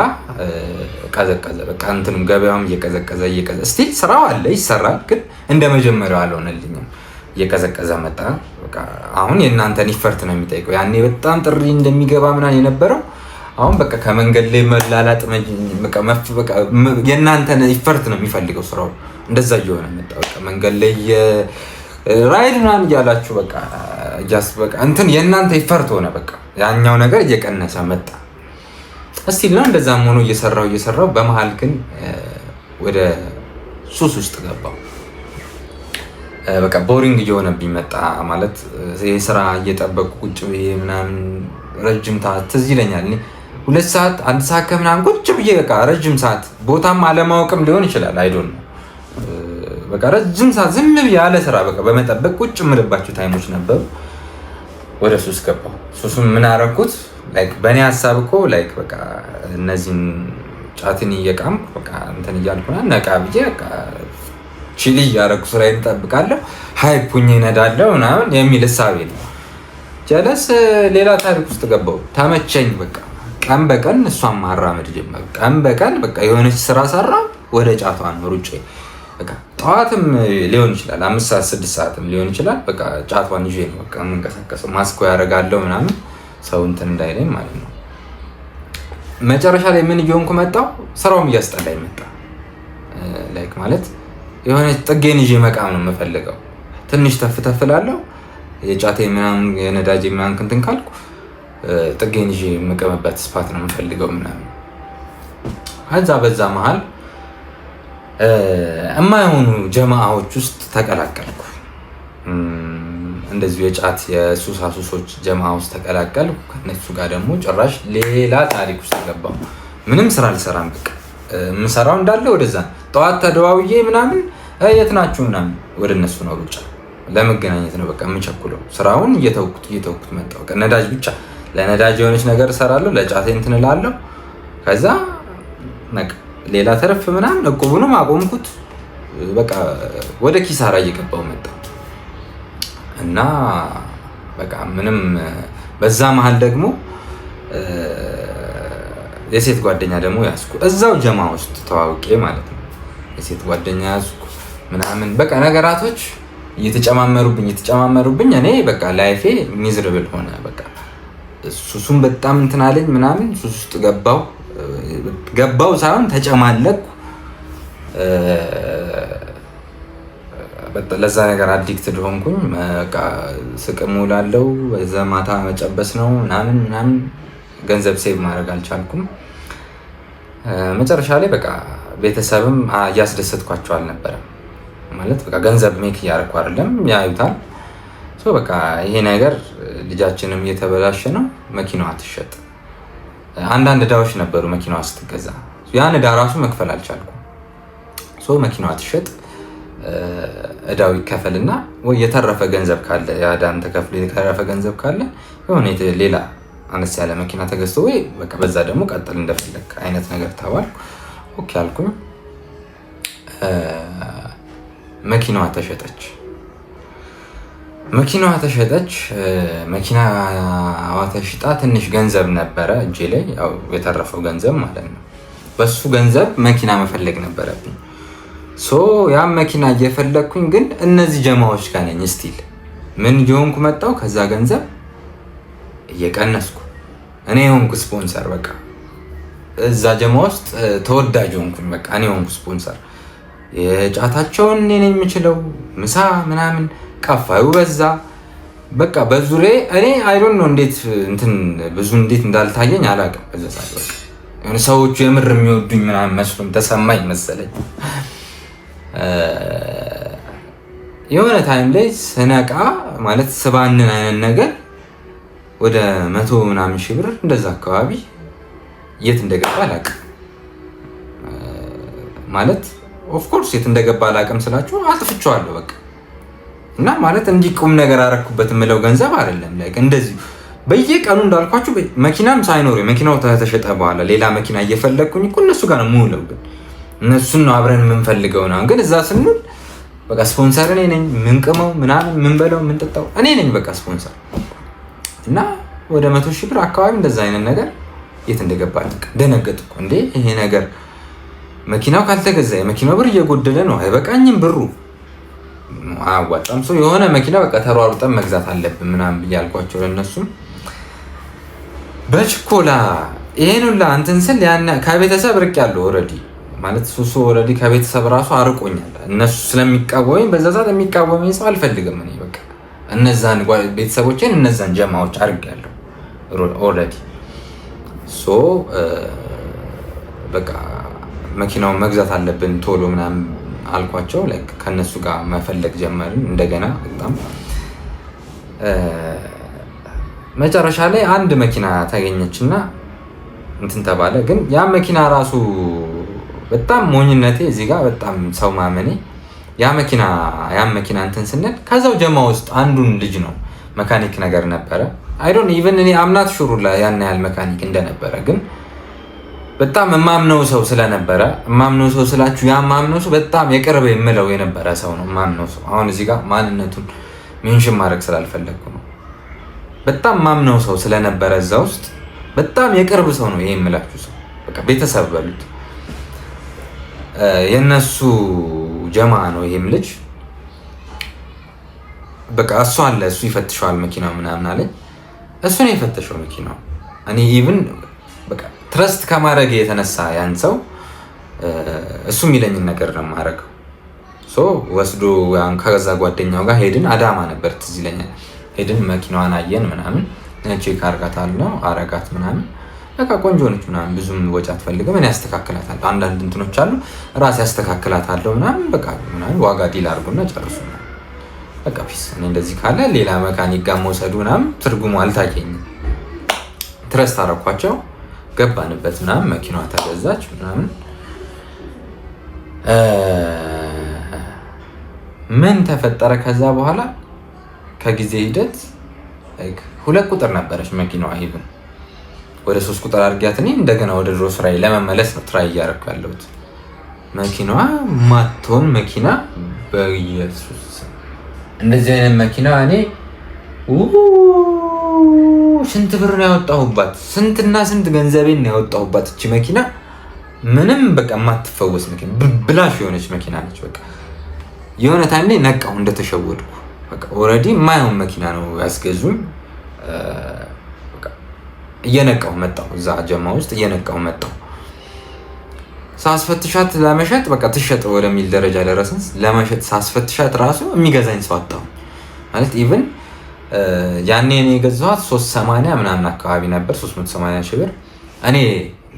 ቀዘቀዘ። በቃ እንትኑም ገበያውም እየቀዘቀዘ እየቀዘ፣ still ስራው አለ፣ ይሰራል፣ ግን እንደ መጀመሪያው አልሆነልኝም። እየቀዘቀዘ መጣ። በቃ አሁን የእናንተን effort ነው የሚጠይቀው። ያኔ በጣም ጥሪ እንደሚገባ ምናምን የነበረው አሁን በቃ ከመንገድ ላይ መላላጥ፣ የእናንተን effort ነው የሚፈልገው ስራው። እንደዛ እየሆነ መጣ። በቃ መንገድ ላይ ride ምናምን እያላችሁ በቃ በቃ እንትን የእናንተ effort ሆነ። በቃ ያኛው ነገር እየቀነሰ መጣ። Still ነው እንደዛም ሆኖ እየሰራው እየሰራው በመሀል ግን ወደ ሱስ ውስጥ ገባው። በቃ boring እየሆነብኝ መጣ። ማለት የስራ እየጠበቁ ቁጭ ብዬ ምናምን ረጅም ሰዓት፣ ትዝ ይለኛል፣ 2 ሰዓት፣ 1 ሰዓት ከምናምን ቁጭ ብዬ በቃ ረጅም ሰዓት፣ ቦታም አለማወቅም ሊሆን ይችላል፣ I don't know፣ በቃ ረጅም ሰዓት ዝም ብዬ ያለ ስራ በቃ በመጠበቅ ቁጭ የምልባቸው time ኦች ነበሩ። ወደ ሱስ ገባሁ። ሱሱን ምን አደረኩት? Like በእኔ ሀሳብ እኮ like በቃ እነዚህን ጫትን እየቃምኩ በቃ እንትን እያልኩ ነቃ ብዬ በቃ chill እያደረኩ ስራዬን እጠብቃለሁ፣ hype ሁኜ እነዳለሁ ምናምን የሚል እሳቤ ነው። ጀለስ ሌላ ታሪክ ውስጥ ገባሁ። ተመቸኝ። በቃ ቀን በቀን እሷን ማራመድ ጀመርኩ። ቀን በቀን በቃ የሆነች ስራ ሰራ ወደ ጫቷ ነው ሩጬ። በቃ ጠዋትም ሊሆን ይችላል፣ 5 ሰዓት 6 ሰዓትም ሊሆን ይችላል። በቃ ጫቷን ይዤ ነው በቃ የምንቀሳቀሰው። ማስኮ ያደርጋለሁ ምናምን ሰው እንትን እንዳይለኝ ማለት ነው። መጨረሻ ላይ ምን እየሆንኩ መጣሁ? ስራውም እያስጠላኝ መጣ። Like ማለት የሆነች ጥጌን ይዤ መቃም ነው የምፈልገው። ትንሽ ተፍ ተፍ እላለሁ፣ የጫቴ ምናምን የነዳጅ ምናምን እንትን ካልኩ ጥጌን ይዤ የምቀምበት spot ነው የምፈልገው ምናምን። ከዛ በዛ መሀል የማይሆኑ ጀማአዎች ውስጥ ተቀላቀልኩ። እንደዚሁ የጫት የሱሳ ሱሶች ጀማ ውስጥ ተቀላቀልኩ። ከነሱ ጋር ደግሞ ጭራሽ ሌላ ታሪክ ውስጥ ገባሁ። ምንም ስራ አልሰራም። በቃ የምሰራው እንዳለ ወደዛ፣ ጠዋት ተደዋውዬ ምናምን የት ናችሁ ምናምን ወደ እነሱ ነው ሩጫ። ለመገናኘት ነው በቃ የምቸኩለው። ስራውን እየተውኩት እየተውኩት መጣሁ። በቃ ነዳጅ ብቻ፣ ለነዳጅ የሆነች ነገር እሰራለሁ፣ ለጫቴ እንትን እላለሁ። ከዛ በቃ ሌላ ተረፍ ምናምን እቁቡንም አቆምኩት። በቃ ወደ ኪሳራ እየገባው መጣ እና በቃ ምንም። በዛ መሀል ደግሞ የሴት ጓደኛ ደግሞ ያዝኩ፣ እዛው ጀማ ውስጥ ተዋውቄ ማለት ነው። የሴት ጓደኛ ያዝኩ ምናምን፣ በቃ ነገራቶች እየተጨማመሩብኝ እየተጨማመሩብኝ እኔ በቃ life ኤ miserable ሆነ። በቃ ሱሱም በጣም እንትን አለኝ ምናምን፣ ሱስ ውስጥ ገባው፣ ገባው ሳይሆን ተጨማለቅኩ። ለዛ ነገር addicted ሆንኩኝ። በቃ ስቅም ውላለው፣ በዛ ማታ መጨበስ ነው ምናምን ምናምን፣ ገንዘብ save ማድረግ አልቻልኩም። መጨረሻ ላይ በቃ ቤተሰብም እያስደሰትኳቸው አልነበረም። ማለት በቃ ገንዘብ make እያደረኩ አይደለም፣ ያዩታል። በቃ ይሄ ነገር ልጃችንም እየተበላሸ ነው፣ መኪናዋ ትሸጥ። አንዳንድ እዳዎች ነበሩ መኪናዋ ስትገዛ፣ ያን እዳ ራሱ መክፈል አልቻልኩም። So መኪናዋ ትሸጥ፣ እዳው ይከፈልና ወይ የተረፈ ገንዘብ ካለ፣ የእዳም ተከፍሎ የተረፈ ገንዘብ ካለ የሆነ ሌላ አነስ ያለ መኪና ተገዝቶ ወይ በቃ በዛ ደግሞ ቀጥል እንደፈለግ አይነት ነገር ተባልኩ። Okay አልኩኝ። መኪናዋ ተሸጠች። መኪናዋ ተሸጠች። መኪናዋ ተሽጣ ትንሽ ገንዘብ ነበረ እጄ ላይ፣ ያው የተረፈው ገንዘብ ማለት ነው። በሱ ገንዘብ መኪና መፈለግ ነበረብኝ። So ያም መኪና እየፈለግኩኝ ግን እነዚህ ጀማዎች ጋር ነኝ still። ምን እየሆንኩ መጣው? ከዛ ገንዘብ እየቀነስኩ እኔ የሆንኩ ስፖንሰር፣ በቃ እዛ ጀማ ውስጥ ተወዳጅ ሆንኩኝ። በቃ እኔ ሆንኩ ስፖንሰር። የጫታቸውን እኔ ነኝ የምችለው፣ ምሳ ምናምን ከፋዩ በዛ። በቃ በዙሬ እኔ I don't know እንዴት እንትን ብዙ እንዴት እንዳልታየኝ አላውቅም። በዛ ሰዓት በቃ የሆነ ሰዎቹ የምር የሚወዱኝ ምናምን መስሎም ተሰማኝ መሰለኝ። የሆነ time ላይ ስነቃ፣ ማለት ስባንን አይነት ነገር፣ ወደ 100 ምናምን ሺህ ብር እንደዛ አካባቢ የት እንደገባ አላውቅም። ማለት of course የት እንደገባ አላውቅም ስላችሁ አጥፍቼዋለሁ በቃ። እና ማለት እንዲህ ቁም ነገር አረኩበት የምለው ገንዘብ አይደለም። Like እንደዚሁ በየቀኑ እንዳልኳችሁ መኪናም ሳይኖር፣ መኪናው ተሸጠ በኋላ ሌላ መኪና እየፈለግኩኝ እኮ እነሱ ጋር ነው የምውለው። ግን እነሱን ነው አብረን የምንፈልገው ነው። ግን እዛ ስንውል በቃ ስፖንሰር እኔ ነኝ፣ ምንቅመው ምናምን ምንበለው ምንጠጣው እኔ ነኝ በቃ ስፖንሰር። እና ወደ 100,000 ብር አካባቢ እንደዛ አይነት ነገር የት እንደገባ አላውቅም። ደነገጥኩ። እንዴ፣ ይሄ ነገር መኪናው ካልተገዛ የመኪናው ብር እየጎደለ ነው፣ አይበቃኝም፣ ብሩ አያዋጣም። So የሆነ መኪና በቃ ተሯሩጠን መግዛት አለብን ምናምን ብዬ አልኳቸው። ለእነሱም በችኮላ ይሄን ሁላ እንትን ስል ከቤተሰብ ርቅ ያለው already፣ ማለት ሱሱ already ከቤተሰብ ራሱ አርቆኛል። እነሱ ስለሚቃወመኝ በዛ ሰዓት የሚቃወመኝ ሰው አልፈልግም። እኔ በቃ እነዛን ቤተሰቦቼን እነዛን ጀማዎች አርጌያለሁ already። So በቃ መኪናውን መግዛት አለብን ቶሎ ምናምን አልኳቸው። Like ከእነሱ ጋር መፈለግ ጀመርን እንደገና። በጣም መጨረሻ ላይ አንድ መኪና ተገኘችና እንትን ተባለ። ግን ያ መኪና ራሱ በጣም ሞኝነቴ እዚህ ጋር በጣም ሰው ማመኔ፣ ያ መኪና እንትን ስንል ከዛው ጀማ ውስጥ አንዱን ልጅ ነው፣ መካኒክ ነገር ነበረ። I don't even እኔ I'm not sure ያን ያህል መካኒክ እንደነበረ፣ ግን በጣም የማምነው ሰው ስለነበረ፣ የማምነው ሰው ስላችሁ ያ የማምነው ሰው በጣም የቅርብ የምለው የነበረ ሰው ነው። የማምነው ሰው፣ አሁን እዚህ ጋር ማንነቱን mention ማድረግ ስላልፈለግኩ ነው። በጣም ማምነው ሰው ስለነበረ እዛ ውስጥ በጣም የቅርብ ሰው ነው ይሄ የምላችሁ ሰው፣ በቃ ቤተሰብ በሉት፣ የእነሱ ጀማ ነው። ይሄም ልጅ በቃ እሱ አለ፣ እሱ ይፈትሸዋል መኪናው ምናምን አለኝ። እሱ ነው የፈተሸው መኪናው። እኔ even በቃ trust ከማድረግ የተነሳ ያን ሰው እሱ የሚለኝን ነገር ነው የማደርገው። ወስዶ ከዛ ጓደኛው ጋር ሄድን። አዳማ ነበር ትዝ ይለኛል። ሄድን፣ መኪናዋን አየን ምናምን፣ check አርጋታል ነው አረጋት ምናምን፣ በቃ ቆንጆ ነች ምናምን፣ ብዙም ወጪ አትፈልግም። እኔ ያስተካክላታለሁ፣ አንዳንድ እንትኖች አሉ ራሴ ያስተካክላታለሁ ምናምን፣ በቃ ምናምን ዋጋ deal አድርጉና ጨርሱ በቃ peace። እኔ እንደዚህ ካለ ሌላ መካኒክ ጋር መውሰዱ ምናምን ትርጉሙ አልታየኝም። Trust አረኳቸው፣ ገባንበት ምናምን፣ መኪናዋ ተገዛች ምናምን። ምን ተፈጠረ? ከዛ በኋላ ከጊዜ ሂደት 2 ቁጥር ነበረች መኪናዋ። Even ወደ 3 ቁጥር አድርጊያት እኔ እንደገና ወደ ድሮ ስራዬ ለመመለስ ነው try እያደረኩ ያለሁት። መኪናዋ ማትሆን መኪና፣ በኢየሱስ እንደዚህ አይነት መኪና እኔ ስንት ብር ነው ያወጣሁባት? ስንትና ስንት ገንዘቤን ነው ያወጣሁባት። እቺ መኪና ምንም በቃ የማትፈወስ መኪና፣ ብላሽ የሆነች መኪና ነች። በቃ የሆነ time ላይ ነቃሁ እንደተሸወድኩ። በቃ already የማይሆን መኪና ነው ያስገዙኝ። እየነቃሁ መጣሁ። እዛ ጀማ ውስጥ እየነቃሁ መጣሁ። ሳስፈትሻት ለመሸጥ በቃ ትሸጥ ወደሚል ደረጃ ደረስን። ለመሸጥ ሳስፈትሻት ራሱ የሚገዛኝ ሰው አጣሁ። ማለት even ያኔ እኔ የገዛኋት 380 ምናምን አካባቢ ነበር፣ 380 ሺህ ብር። እኔ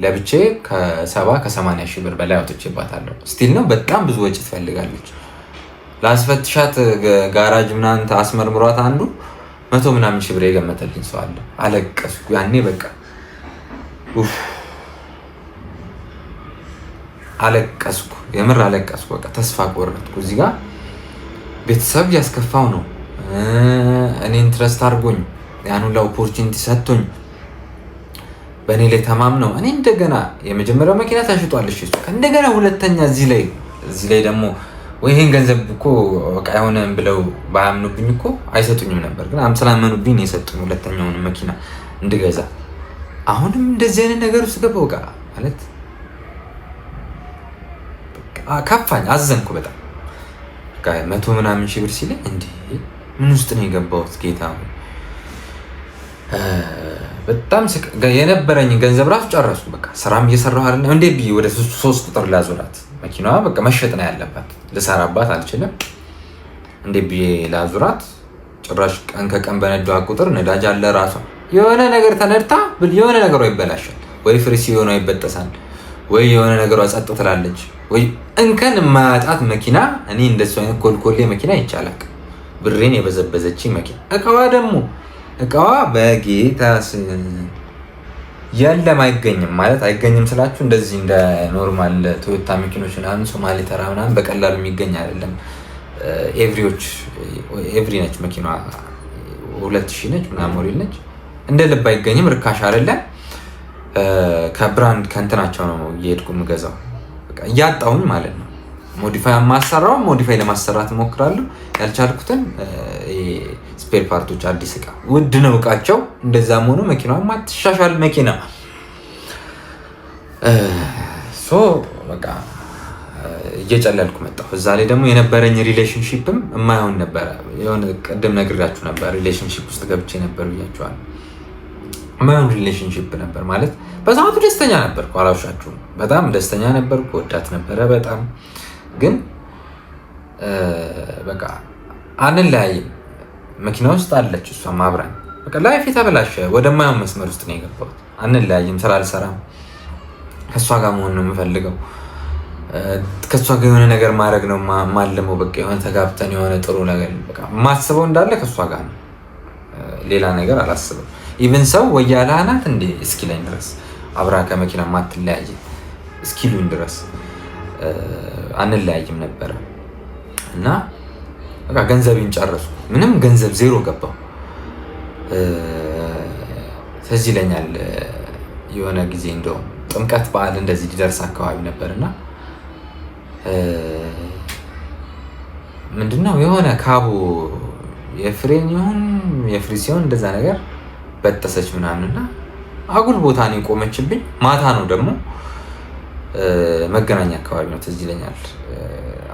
ለብቼ ከ70 ከ80 ሺህ ብር በላይ አውጥቼባታለሁ። Still ነው በጣም ብዙ ወጪ ትፈልጋለች። ላስፈትሻት ጋራጅ ምናምን አስመርምሯት አንዱ መቶ ምናምን ሺህ ብር የገመተልኝ ሰው አለ። አለቀስኩ ያኔ፣ በቃ አለቀስኩ፣ የምር አለቀስኩ። በቃ ተስፋ ቆረጥኩ። እዚህ ጋር ቤተሰብ እያስከፋው ነው። እኔን trust አድርጎኝ ያን ሁላ opportunity ሰጥቶኝ በእኔ ላይ ተማምነው እኔ እንደገና የመጀመሪያው መኪና ተሽጧል። እሺ እንደገና ሁለተኛ እዚህ ላይ ደግሞ ወይ ይሄን ገንዘብ እኮ በቃ አይሆንም ብለው ባያምኑብኝ እኮ አይሰጡኝም ነበር። ግን ስላመኑብኝ ነው የሰጡኝ ሁለተኛውን መኪና እንድገዛ። አሁንም እንደዚህ አይነት ነገር ውስጥ ገባሁ። በቃ ማለት ከፋኝ፣ አዘንኩ በጣም። መቶ ምናምን ሺህ ብር ሲለኝ እንዴ ምን ውስጥ ነው የገባሁት ጌታ? በጣም የነበረኝ ገንዘብ ራሱ ጨረስኩ። በቃ ስራም እየሰራሁ አይደለም። እንዴ ብዬ ወደ 3 ቁጥር ላዙራት? መኪናዋ በቃ መሸጥ ነው ያለባት፣ ልሰራባት አልችልም። እንዴ ብዬ ላዙራት? ጭራሽ ቀን ከቀን በነዳዋ ቁጥር ነዳጅ አለ፣ ራሷ የሆነ ነገር ተነድታ የሆነ ነገሯ ይበላሻል፣ ወይ ፍሪሲዮኗ ይበጠሳል፣ ወይ የሆነ ነገሯ ጸጥ ትላለች፣ ወይ እንከን የማያጣት መኪና። እኔ እንደሱ አይነት ኮልኮሌ መኪና ይቻላል። ብሬን የበዘበዘች መኪና። እቃዋ ደግሞ እቃዋ በጌታ የለም፣ አይገኝም። ማለት አይገኝም ስላችሁ እንደዚህ እንደ normal ቶዮታ መኪኖች ምናምን ሶማሌ ተራ ምናምን በቀላሉ የሚገኝ አይደለም። ኤቭሪዎች ኤቭሪ ነች መኪናዋ፣ 2000 ነች ምናምን ሞዴል ነች። እንደ ልብ አይገኝም፣ ርካሽ አይደለም። ከ brand ከእንትናቸው ነው እየሄድኩ የምገዛው፣ እያጣሁኝ ማለት ነው። Modify የማሰራው modify ለማሰራት እሞክራለሁ። ያልቻልኩትን spare part ኦች፣ አዲስ እቃ ውድ ነው እቃቸው። እንደዛም ሆኖ መኪናዋ ማትሻሻል መኪና፣ so በቃ እየጨለልኩ መጣሁ። እዛ ላይ ደግሞ የነበረኝ relationship ም የማይሆን ነበረ። የሆነ ቅድም ነግሬያችሁ ነበር፣ relationship ውስጥ ገብቼ ነበር ብያችኋለሁ። የማይሆን relationship ነበር። ማለት በሰዓቱ ደስተኛ ነበርኩ፣ አላውሻችሁም። በጣም ደስተኛ ነበርኩ፣ ወዳት ነበረ በጣም። ግን በቃ አንለያይም። መኪና ውስጥ አለች እሷም አብራኝ። በቃ life የተበላሸ ወደማይሆን መስመር ውስጥ ነው የገባሁት። አንለያይም፣ ስራ አልሰራም፣ ከእሷ ጋር መሆን ነው የምፈልገው። ከእሷ ጋር የሆነ ነገር ማድረግ ነው ማልመው። በቃ የሆነ ተጋብተን የሆነ ጥሩ ነገር በቃ የማስበው እንዳለ ከእሷ ጋር ነው። ሌላ ነገር አላስብም። Even ሰው ወያላ ናት እንዴ እስኪለኝ ድረስ፣ አብራ ከመኪና ማትለያይ እስኪሉኝ ድረስ አንለያይም ነበረ እና በቃ ገንዘቤን ጨረስኩ። ምንም ገንዘብ ዜሮ ገባው። ትዝ ይለኛል የሆነ ጊዜ እንደውም ጥምቀት በዓል እንደዚህ ሊደርስ አካባቢ ነበር እና ምንድነው የሆነ ካቦ የፍሬን ይሁን የፍሪሲዮን እንደዛ ነገር በጠሰች ምናምን እና አጉል ቦታ ነው የቆመችብኝ። ማታ ነው ደግሞ፣ መገናኛ አካባቢ ነው ትዝ ይለኛል።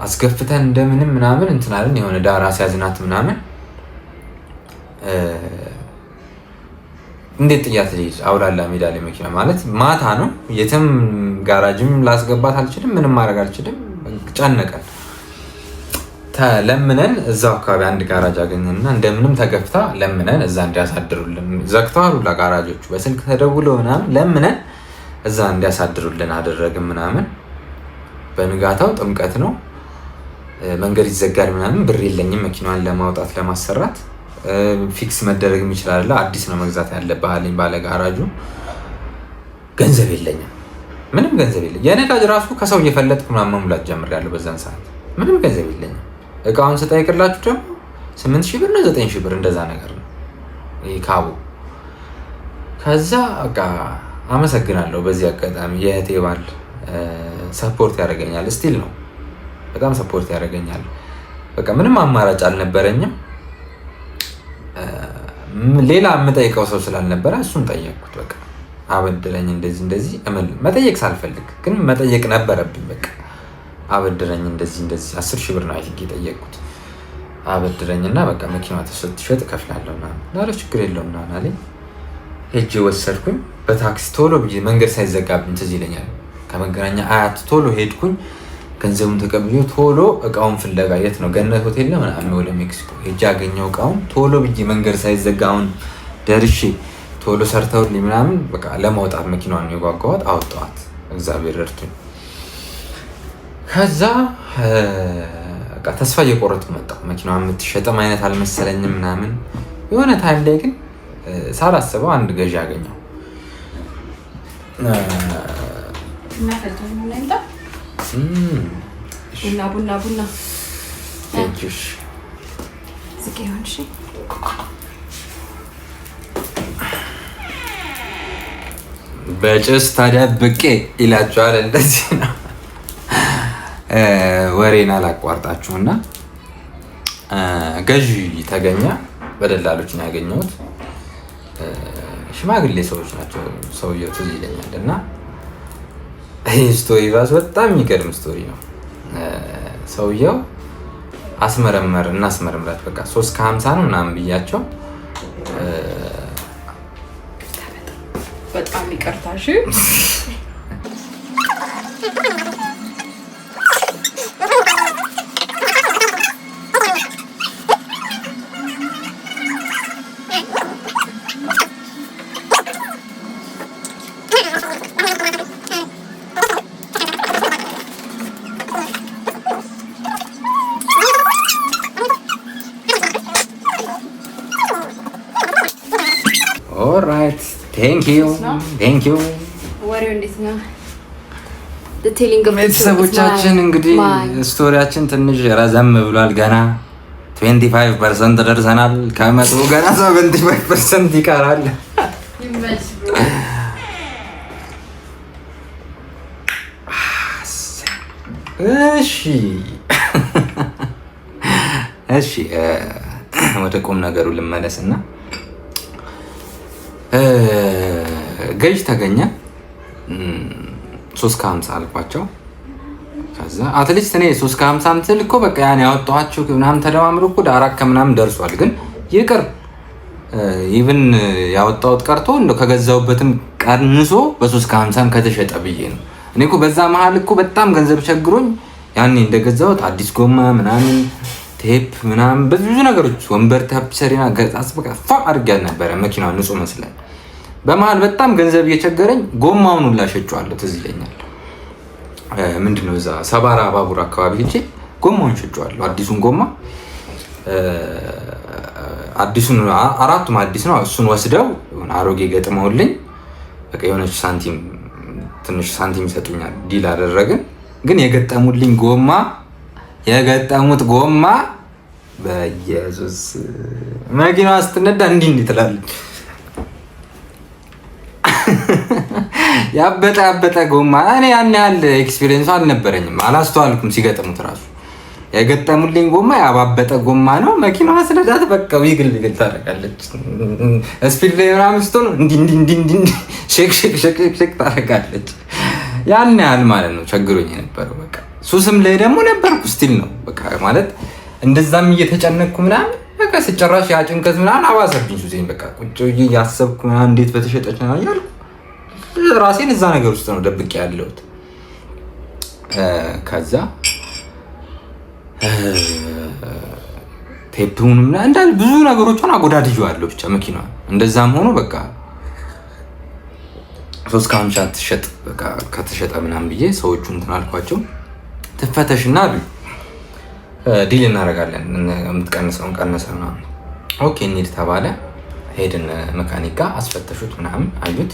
አስገፍተን እንደምንም ምናምን እንትን አለን፣ የሆነ ዳራ ሲያዝናት ምናምን። እንዴት ጥያት ልሂድ? አውላላ ሜዳ ላይ መኪና፣ ማለት ማታ ነው። የትም ጋራጅም ላስገባት አልችልም፣ ምንም ማድረግ አልችልም። ጨነቀን። ለምነን እዛው አካባቢ አንድ ጋራጅ አገኘንና እንደምንም ተገፍታ ለምነን እዛ እንዲያሳድሩልን፣ ዘግተዋል ሁላ ጋራጆቹ፣ በስልክ ተደውሎ ምናምን ለምነን እዛ እንዲያሳድሩልን አደረግን ምናምን። በንጋታው ጥምቀት ነው፣ መንገድ ይዘጋል ምናምን። ብር የለኝም መኪናዋን ለማውጣት ለማሰራት። Fix መደረግ የሚችል አይደለ፣ አዲስ ነው መግዛት ያለብህ አለኝ ባለ ጋራጁ። ገንዘብ የለኝም፣ ምንም ገንዘብ የለኝም። የነዳጅ ራሱ ከሰው እየፈለጥኩ ምናምን መሙላት ጀምሬያለሁ በዛን ሰዓት። ምንም ገንዘብ የለኝም። እቃውን ስጠይቅላችሁ ደግሞ 8,000 ብር ነው፣ 9,000 ብር እንደዛ ነገር ነው ይህ ካቦ። ከዛ በቃ አመሰግናለሁ በዚህ አጋጣሚ የእህቴ ባል support ያደርገኛል። Still ነው፣ በጣም support ያደርገኛል። በቃ ምንም አማራጭ አልነበረኝም። ሌላ የምጠይቀው ሰው ስላልነበረ እሱን ጠየቅኩት። በቃ አበድረኝ እንደዚህ እንደዚህ፣ መጠየቅ ሳልፈልግ ግን መጠየቅ ነበረብኝ። በቃ አበድረኝ እንደዚህ እንደዚህ፣ 10,000 ብር ነው I think የጠየቅኩት። አበድረኝ እና በቃ መኪና ስትሸጥ እከፍላለሁ ምናምን። ኧረ ችግር የለውም ምናምን አለኝ። ሄጄ ወሰድኩኝ በታክሲ ቶሎ ብዬ፣ መንገድ ሳይዘጋብኝ ትዝ ይለኛል። ከመገናኛ አያት ቶሎ ሄድኩኝ። ገንዘቡን ተቀብዬ ቶሎ እቃውን ፍለጋ የት ነው፣ ገነት ሆቴል ነው ምናምን፣ ወደ ሜክሲኮ ሄጄ አገኘው እቃውን ቶሎ ብዬ፣ መንገድ ሳይዘጋ አሁን ደርሼ ቶሎ ሰርተውልኝ ምናምን በቃ ለማውጣት መኪናዋን የጓጓኋት አወጣኋት። እግዚአብሔር ረድቶኝ። ከዛ በቃ ተስፋ እየቆረጥኩ መጣሁ። መኪናዋ የምትሸጥም አይነት አልመሰለኝም ምናምን። የሆነ time ላይ ግን ሳላስበው አንድ ገዢ አገኘው። ቡና ፈልቶ ቡና ይምጣ። ቡና ቡና ቡና። Thank you. ዝቅ ይሁን፣ እሺ። በጭስ ተደብቄ ይላቸዋል። እንደዚህ ነው። ወሬን አላቋርጣችሁ እና ገዢ ተገኘ። በደላሎች ነው ያገኘሁት። ሽማግሌ ሰዎች ናቸው። ሰውየው ትዝ ይለኛል። እና ይህ story ራሱ በጣም የሚገርም story ነው። ሰውየው አስመረመር እናስመርምራት በቃ 3 ከ50 ነው ምናምን ብያቸው። በጣም ይቅርታ፣ እሺ። Alright, thank you, thank you. ወሬው እንዴት ነው? The telling of the ቤተሰቦቻችን እንግዲህ story ያችን ትንሽ ረዘም ብሏል። ገና 25% ደርሰናል። ከ100 ገና 75% ይቀራል። ይመች። እሺ፣ ወደ ቁም ነገሩ ልመለስና ገዥ ተገኘ። 3 ከ50 አልኳቸው። ከዛ at least እኔ 3 ከ50 ስል እኮ በቃ ያን ያወጣኋቸው ምናምን ተደማምሮ እኮ ወደ አራት ከምናምን ደርሷል። ግን ይቅር፣ even ያወጣሁት ቀርቶ እንደው ከገዛሁበትም ቀንሶ በ3 ከ50ም ከተሸጠ ብዬ ነው። እኔ እኮ በዛ መሀል እኮ በጣም ገንዘብ ቸግሮኝ ያኔ እንደገዛሁት አዲስ ጎማ ምናምን፣ ቴፕ ምናምን፣ ብዙ ነገሮች፣ ወንበር ታፕሰሪና በቃ ፋ አድርጊያት ነበረ። መኪናዋ ንጹህ መስላኝ በመሀል በጣም ገንዘብ እየቸገረኝ ጎማውን ሁላ ሸጬዋለሁ። ትዝ ይለኛል። ምንድነው፣ እዛ ሰባራ ባቡር አካባቢ ሄጄ ጎማውን ሸጬዋለሁ። አዲሱን ጎማ፣ አዲሱን፣ አራቱም አዲስ ነው። እሱን ወስደው አሮጌ ገጥመውልኝ በቃ የሆነች ሳንቲም፣ ትንሽ ሳንቲም ይሰጡኛል። Deal አደረግን። ግን የገጠሙልኝ ጎማ፣ የገጠሙት ጎማ በኢየሱስ መኪናዋ ስትነዳ እንዲህ እንዲህ ትላለች። ያበጠ ያበጠ ጎማ። እኔ ያን ያህል experience ኡ አልነበረኝም፣ አላስተዋልኩም። ሲገጥሙት ራሱ የገጠሙልኝ ጎማ ያባበጠ ጎማ ነው። መኪናዋ ስነዳት በቃ wiggle wiggle ታደርጋለች። Speed ላይ ምናምን ስትሆን እንዲህ እንዲህ እንዲህ እንዲህ shake shake shake shake ታደርጋለች። ያን ያህል ማለት ነው ቸግሮኝ የነበረው። በቃ ሱስም ላይ ደግሞ ነበርኩ still ነው፣ በቃ ማለት እንደዛም እየተጨነቅኩ ምናምን በቃ ስጨራሽ ያ ጭንቀት ምናምን አባሰብኝ ሱሴን። በቃ ቁጭ ብዬ እያሰብኩ ምናምን እንዴት በተሸጠች ምናምን እያልኩ ራሴን እዛ ነገር ውስጥ ነው ደብቄ ያለሁት። ከዛ ቴፕውን እንዳለ ብዙ ነገሮቿን አጎዳድዬዋለሁ ብቻ መኪናዋን። እንደዛም ሆኖ በቃ 3 ከ50 ትሸጥ፣ በቃ ከተሸጠ ምናምን ብዬ ሰዎቹ እንትን አልኳቸው። ትፈተሽና አሉ፣ deal እናደርጋለን፣ የምትቀንሰውን ቀነሰ ምናምን። Okay እንሂድ ተባለ። ሄድን መካኒክ ጋር፣ አስፈተሹት ምናምን፣ አዩት።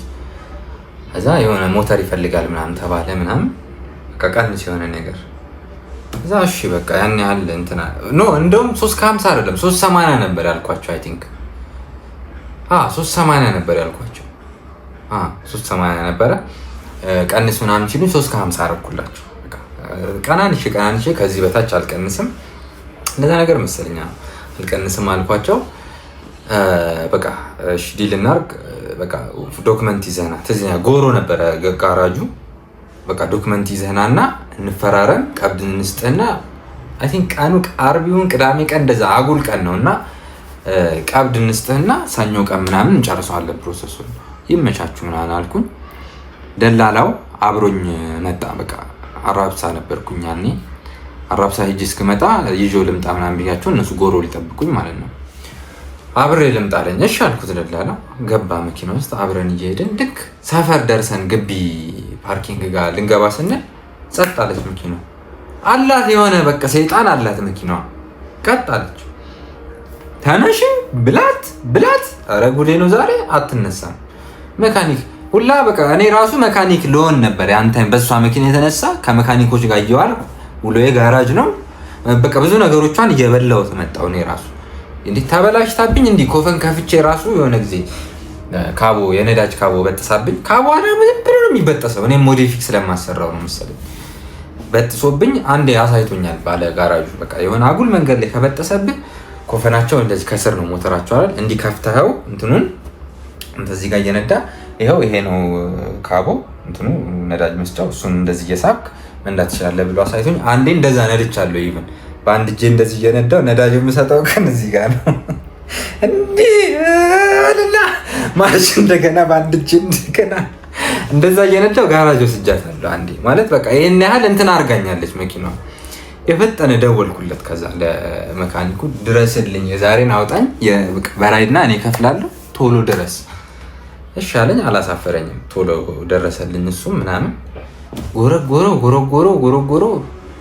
ከዛ የሆነ ሞተር ይፈልጋል ምናምን ተባለ ምናምን፣ በቃ ቀንስ የሆነ ነገር። እዛ እሺ በቃ ያን ያህል እንትና no፣ እንደውም 3.50 አይደለም፣ 3.80 ነበር ያልኳቸው። I think 3.80 ነበር ያልኳቸው። 3.80 ነበረ። ቀንስ ምናምን ሲሉኝ 3.50 አደረኩላቸው። ቀናንሼ ቀናንሼ ከዚህ በታች አልቀንስም፣ እንደዛ ነገር መሰለኛ፣ አልቀንስም አልኳቸው። በቃ እሺ deal እናድርግ፣ በቃ document ይዘህና፣ ትዝ ይለኛል ጎሮ ነበረ ጋራጁ። በቃ document ይዘህና እና እንፈራረም፣ ቀብድ እንስጥህና፣ I think ቀኑ ዓርብ ይሁን ቅዳሜ ቀን እንደዛ አጉል ቀን ነው፣ እና ቀብድ እንስጥህና ሰኞ ቀን ምናምን እንጨርሰዋለን process ኡን፣ ይመቻችሁ ምናምን አልኩኝ። ደላላው አብሮኝ መጣ። በቃ አራብሳ ነበርኩኝ ያኔ። አራብሳ ሂጅ እስክመጣ ይዤው ልምጣ ምናምን ብያቸው እነሱ ጎሮ ሊጠብቁኝ ማለት ነው። አብሬ ልምጣ አለኝ። እሺ አልኩት። ደላላ ገባ መኪና ውስጥ። አብረን እየሄድን ልክ ሰፈር ደርሰን ግቢ parking ጋር ልንገባ ስንል ጸጥ አለች መኪናዋ። አላት የሆነ በቃ ሰይጣን አላት መኪናዋ። ቀጥ አለች። ተነሽ ብላት ብላት፣ ኧረ ጉዴ ነው ዛሬ፣ አትነሳም። መካኒክ ሁላ በቃ እኔ ራሱ መካኒክ ልሆን ነበር ያን በእሷ መኪና የተነሳ። ከመካኒኮች ጋር እየዋልኩ፣ ውሎዬ ጋራጅ ነው። በቃ ብዙ ነገሮቿን እየበላሁት መጣሁ። እኔ ራሱ እንዲህ ተበላሽታብኝ እንዲህ ኮፈን ከፍቼ ራሱ የሆነ ጊዜ ካቦ፣ የነዳጅ ካቦ በጥሳብኝ። ካቦ ዝም ብሎ ነው የሚበጠሰው። እኔም modify ስለማሰራው ነው መሰለኝ በጥሶብኝ አንዴ አሳይቶኛል ባለ ጋራጁ። በቃ የሆነ አጉል መንገድ ላይ ከበጠሰብህ ኮፈናቸው እንደዚህ ከስር ነው ሞተራቸው አይደል? እንዲህ ከፍተኸው እንትኑን እንደዚህ ጋር እየነዳ ይኸው ይሄ ነው ካቦ፣ እንትኑ ነዳጅ መስጫው፣ እሱን እንደዚህ እየሳብክ መንዳት ትችላለህ ብሎ አሳይቶኝ አንዴ እንደዛ ነድቻለሁ። Even በአንድ እጄ እንደዚህ እየነዳው ነዳጅ የምሰጠው ቀን እዚህ ጋር ነው። እንዲህ አልና ማርሽ፣ እንደገና በአንድ እጄ እንደገና እንደዛ እየነዳው ጋራጅ ወስጃታለሁ። አንዴ ማለት በቃ ይህን ያህል እንትን አድርጋኛለች መኪናዋ። የፈጠነ ደወልኩለት። ከዛ ለመካኒኩ ድረስልኝ፣ የዛሬን አውጣኝ፣ በራይድና እኔ እከፍላለሁ፣ ቶሎ ድረስ። እሺ አለኝ። አላሳፈረኝም። ቶሎ ደረሰልኝ። እሱም ምናምን ጎረጎሮ ጎረጎሮ ጎረጎሮ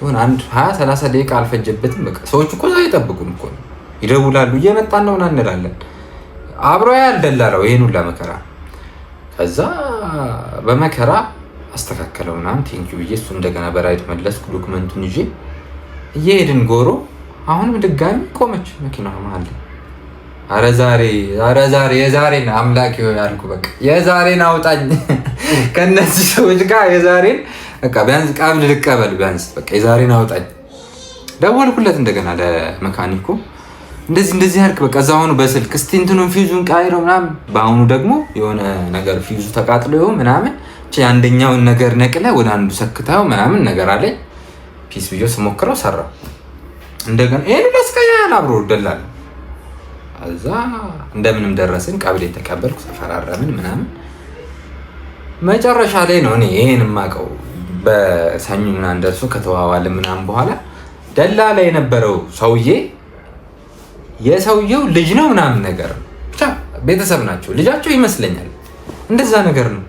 የሆነ አንድ 20-30 ደቂቃ አልፈጀበትም። በቃ ሰዎች እኮ እዛ አይጠብቁም እኮ ነው፣ ይደውላሉ፣ እየመጣን ነው ምናምን እንላለን። አብሮ ያህል ደላላው ይሄን ሁላ መከራ። ከዛ በመከራ አስተካከለው ምናምን፣ thank you ብዬ እሱ እንደገና በራይድ መለስኩ። Document ኡን ይዤ እየሄድን ጎሮ አሁንም ድጋሚ ቆመች መኪናዋ መሀል ላይ። ኧረ ዛሬ፣ ኧረ ዛሬ የዛሬን አምላክ ያልኩ፣ በቃ የዛሬን አውጣኝ ከእነዚህ ሰዎች ጋር፣ የዛሬን በቃ ቢያንስ ቀብድ ልቀበል፣ ቢያንስ በቃ የዛሬን አውጣኝ። ደወልኩለት እንደገና ለመካኒኩ፣ እንደዚህ እንደዚህ ያልክ በቃ እዛ ሆኖ በስልክ እስቲ እንትኑን ፊውዙን ቀይረው ምናምን። በአሁኑ ደግሞ የሆነ ነገር ፊውዙ ተቃጥሎ ይሁን ምናምን አንደኛውን ነገር ነቅለ ወደ አንዱ ሰክተው ምናምን ነገር አለኝ። Peace ብዬ ስሞክረው ሰራ። እንደገና ይሄን ለስቀያል አብሮ ደላል። እዛ እንደምንም ደረስን። ቀብሌ ተቀበልኩ፣ ተፈራረምን ምናምን። መጨረሻ ላይ ነው እኔ ይሄን የማውቀው። በሰኞ ምናምን ደርሶ ከተዋዋለ ምናምን በኋላ ደላላ የነበረው ሰውዬ የሰውየው ልጅ ነው ምናምን ነገር ነው። ብቻ ቤተሰብ ናቸው፣ ልጃቸው ይመስለኛል። እንደዛ ነገር ነው።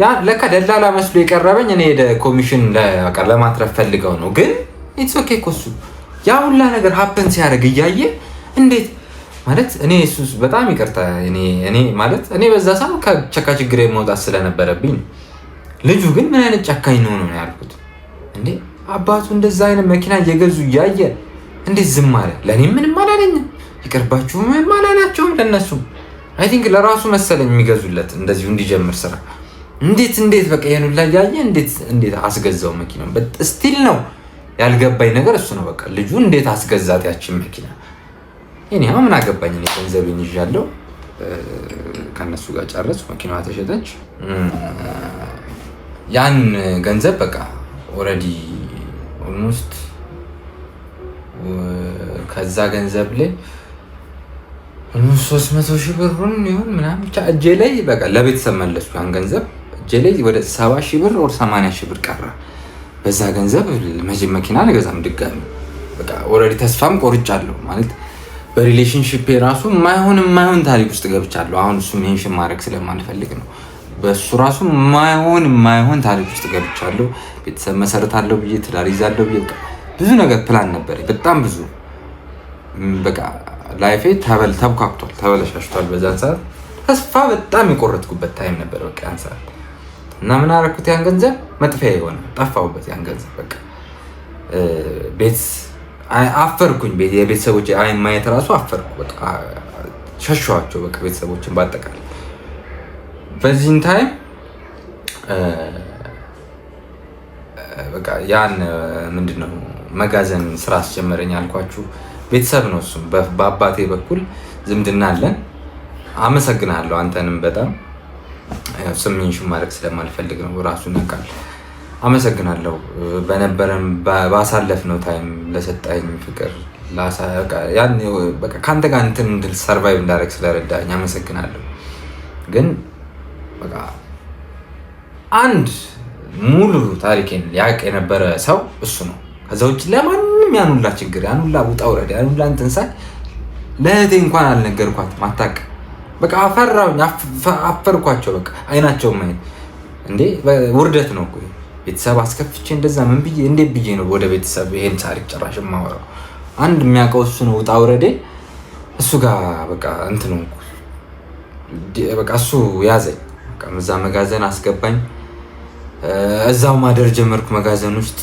ያ ለካ ደላላ መስሎ የቀረበኝ እኔ ኮሚሽን ለማትረፍ ፈልገው ነው። ግን it's okay እኮ እሱ ያ ሁላ ነገር happen ሲያደርግ እያየ እንዴት ማለት እኔ እሱ በጣም ይቅርታ፣ እኔ ማለት እኔ በዛ ሰዓት ከችግሬ መውጣት ስለነበረብኝ ነው። ልጁ ግን ምን አይነት ጨካኝ ነው ነው ያልኩት። እንዴ አባቱ እንደዛ አይነት መኪና እየገዙ እያየ እንዴት ዝም አለ? ለእኔ ምንም አላለኝም፣ ይቅርባችሁ ምንም አላላቸውም ለእነሱም። I think ለራሱ መሰለኝ የሚገዙለት እንደዚሁ እንዲጀምር ስራ። እንዴት እንዴት በቃ ይሄን ሁላ እያየ እንዴት እንዴት አስገዛው መኪናው? Still ነው ያልገባኝ ነገር እሱ ነው። በቃ ልጁ እንዴት አስገዛት ያችን መኪና? እኔ ምን አገባኝ? እኔ ገንዘቤን ይዣለሁ። ከእነሱ ጋር ጨረስኩ። መኪናዋ ተሸጠች። ያን ገንዘብ በቃ already almost ከዛ ገንዘብ ላይ almost 300,000 ብሩን ይሁን ምናምን ብቻ እጄ ላይ በቃ ለቤተሰብ መለስኩ። ያን ገንዘብ እጄ ላይ ወደ 70,000 ብር or 80,000 ብር ቀረ። በዛ ገንዘብ መቼም መኪና አልገዛም ድጋሚ። በቃ already ተስፋም ቆርጫለሁ፣ ማለት በ relationship የራሱ የማይሆን የማይሆን ታሪክ ውስጥ ገብቻለሁ። አሁን እሱ mention ማድረግ ስለማልፈልግ ነው። በእሱ ራሱ የማይሆን የማይሆን ታሪክ ውስጥ ገብቻለሁ። ቤተሰብ መሰረታለሁ ብዬ፣ ትዳር ይዛለሁ ብዬ ብዙ ነገር ፕላን ነበር። በጣም ብዙ በቃ life ኤ ተብኳክቷል፣ ተበለሻሽቷል። በዛን ሰዓት ተስፋ በጣም የቆረጥኩበት time ነበር። በቃ ያን ሰዓት እና ምን አደረኩት? ያን ገንዘብ መጥፊያ የሆነ ጠፋሁበት። ያን ገንዘብ በቃ ቤት አፈርኩኝ። የቤተሰቦች አይን ማየት ራሱ አፈርኩ። በቃ ሸሸኋቸው። በቃ ቤተሰቦችን በአጠቃላይ በዚህን time በቃ ያን ምንድን ነው መጋዘን ስራ አስጀመረኝ አልኳችሁ። ቤተሰብ ነው እሱም፣ በአባቴ በኩል ዝምድና አለን። አመሰግናለሁ አንተንም በጣም፣ ስም mention ማድረግ ስለማልፈልግ ነው፣ ራሱን ያውቃል። አመሰግናለሁ በነበረን ባሳለፍነው time ለሰጠኝ ፍቅር፣ ከአንተ ጋር እንትን እንድል survive እንዳደረግ ስለረዳኝ አመሰግናለሁ። ግን በቃ አንድ ሙሉ ታሪኬን ያውቅ የነበረ ሰው እሱ ነው። ከዛ ውጭ ለማንም ያኑላ ችግር፣ ያኑላ ውጣ ውረድ፣ ያኑላ እንትን ሳይ ለእህቴ እንኳን አልነገርኳትም። አታውቅም። በቃ አፈራሁኝ፣ አፈርኳቸው። በቃ አይናቸውን ማየት እንዴ ውርደት ነው እኮ፣ ቤተሰብ አስከፍቼ እንደዛ ምን ብዬ እንዴት ብዬ ነው ወደ ቤተሰብ ይሄን ታሪክ ጭራሽ የማወራው? አንድ የሚያውቀው እሱ ነው። ውጣ ውረዴ እሱ ጋር በቃ እንትን ነው፣ በቃ እሱ ያዘኝ። እዛ መጋዘን አስገባኝ። እዛው ማደር ጀመርኩ መጋዘን ውስጥ።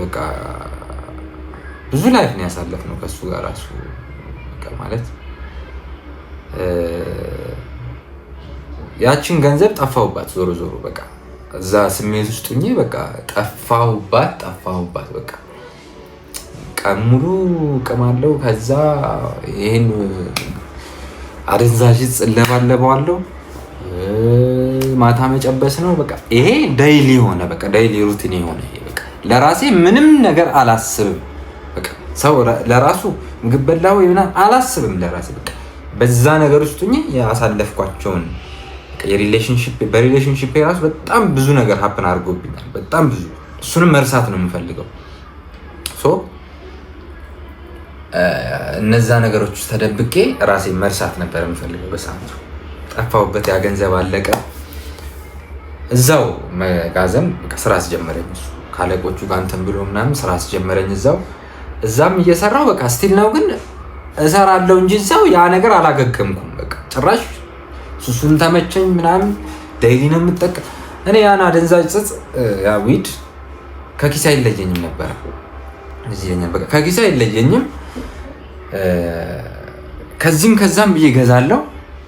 በቃ ብዙ life ነው ያሳለፍነው ከእሱ ጋር ራሱ፣ በቃ ማለት ያችን ገንዘብ ጠፋሁባት። ዞሮ ዞሮ በቃ እዛ ስሜት ውስጥ ሁኜ በቃ ጠፋሁባት ጠፋሁባት። በቃ ቀን ሙሉ እቅማለሁ። ከዛ ይሄን አደንዛዥ ዕፅ እለባለበዋለሁ። ማታ መጨበስ ነው። በቃ ይሄ daily ሆነ። በቃ daily routine የሆነ በቃ ለራሴ ምንም ነገር አላስብም። በቃ ሰው ለራሱ ምግብ በላ ወይ ምናምን አላስብም። ለራሴ በቃ በዛ ነገር ውስጥ ሆኜ ያሳለፍኳቸውን የ relationship፣ በ relationship የራሱ በጣም ብዙ ነገር happen አድርጎብኛል። በጣም ብዙ፣ እሱንም መርሳት ነው የምፈልገው። So እነዛ ነገሮች ውስጥ ተደብቄ ራሴ መርሳት ነበር የምፈልገው። በሰዓቱ ጠፋሁበት፣ ያ ገንዘብ አለቀ። እዛው መጋዘን ስራ አስጀመረኝ እሱ፣ ከአለቆቹ ጋር እንትን ብሎ ምናምን ስራ አስጀመረኝ እዛው። እዛም እየሰራው በቃ still ነው ግን እሰራለሁ እንጂ እዛው ያ ነገር አላገገምኩም። በቃ ጭራሽ ሱሱን ተመቸኝ ምናምን፣ daily ነው የምጠቀም። እኔ ያን አደንዛዥ እጽ፣ ያ weed ከኪሴ አይለየኝም ነበረ። በቃ ከኪሴ አይለየኝም። ከዚህም ከዛም ብዬ እገዛለሁ።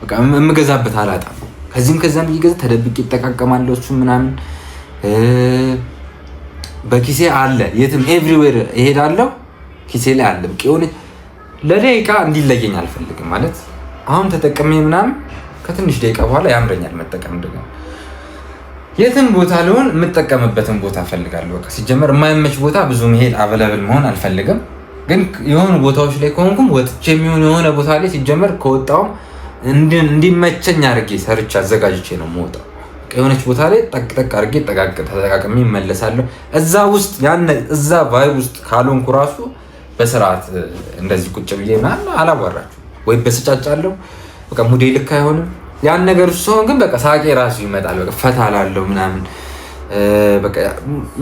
በቃ የምገዛበት አላጣም። ከዚህም ከዛም ብዬ ገዛ ተደብቄ እጠቃቀማለሁ። እሱ ምናምን በኪሴ አለ። የትም everywhere እሄዳለሁ፣ ኪሴ ላይ አለ። በቃ የሆነ ለደቂቃ እንዲለየኝ አልፈልግም። ማለት አሁን ተጠቅሜ ምናምን ከትንሽ ደቂቃ በኋላ ያምረኛል መጠቀም ደግሞ። የትም ቦታ ልሆን የምጠቀምበትን ቦታ እፈልጋለሁ። በቃ ሲጀመር የማይመች ቦታ ብዙ መሄድ available መሆን አልፈልግም። ግን የሆኑ ቦታዎች ላይ ከሆንኩም ወጥቼ የሚሆን የሆነ ቦታ ላይ ሲጀመር ከወጣውም እንዲመቸኝ አድርጌ ሰርቼ አዘጋጅቼ ነው የምወጣው። የሆነች ቦታ ላይ ጠቅጠቅ አድርጌ ተጠቃቅሜ እመለሳለሁ። እዛ ውስጥ ያን እዛ vibe ውስጥ ካልሆንኩ ራሱ በስርዓት እንደዚህ ቁጭ ብዬ ምናምን አላዋራችሁም ወይ በስጫጫለሁ። በቃ mood ኤ ልክ አይሆንም። ያን ነገር ውስጥ ሲሆን ግን በቃ ሳቄ ራሱ ይመጣል። በቃ ፈታ ላለው ምናምን፣ በቃ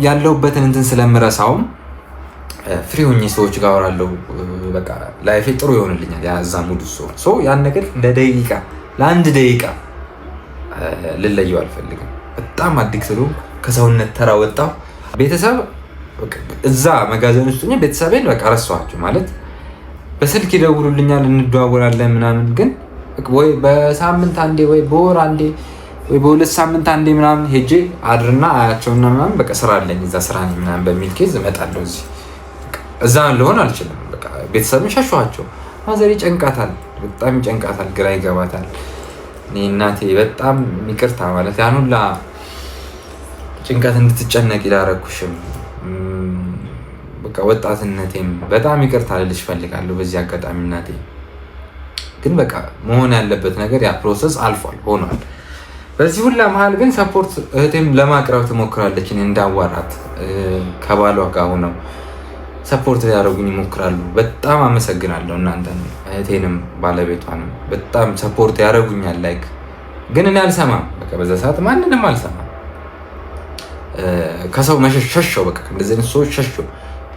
ያለሁበትን እንትን ስለምረሳውም free ሆኜ ሰዎች ጋር አወራለሁ። በቃ life ኤ ጥሩ ይሆንልኛል። ያ እዛ mood ውስጥ ስሆን ያን ነገር ለደቂቃ፣ ለአንድ ደቂቃ ልለየው አልፈልግም። በጣም addict ስለሆንኩ ከሰውነት ተራ ወጣሁ። ቤተሰብ እዛ መጋዘን ውስጥ ሆኜ ቤተሰቤን በቃ ረሳኋቸው። ማለት በስልክ ይደውሉልኛል፣ እንደዋወላለን ምናምን፣ ግን ወይ በሳምንት አንዴ ወይ በወር አንዴ ወይ በ2 ሳምንት አንዴ ምናምን ሄጄ አድርና አያቸውና ምናምን በቃ ስራ አለኝ፣ እዛ ስራ ነኝ ምናምን በሚል case እመጣለሁ። እዚህ እዛ ልሆን አልችልም። በቃ ቤተሰብን ሸሸኋቸው። ማዘር ይጨንቃታል፣ በጣም ይጨንቃታል፣ ግራ ይገባታል። እኔ እናቴ በጣም ይቅርታ፣ ማለት ያን ሁላ ጭንቀት እንድትጨነቅ ይላረኩሽም በቃ ወጣትነቴም በጣም ይቅርታ ልልሽ እፈልጋለሁ በዚህ አጋጣሚ እናቴ። ግን በቃ መሆን ያለበት ነገር ያ process አልፏል፣ ሆኗል። በዚህ ሁላ መሀል ግን support እህቴም ለማቅረብ ትሞክራለች። እኔ እንዳዋራት ከባሏ ጋር ሆነው support ሊያደርጉኝ ይሞክራሉ። በጣም አመሰግናለሁ እናንተን፣ እህቴንም ባለቤቷንም በጣም support ያደርጉኛል። Like ግን እኔ አልሰማም። በቃ በዛ ሰዓት ማንንም አልሰማም። ከሰው መሸሽ ሸሸው። በቃ እንደዚህ አይነት ሰዎች ሸሸው።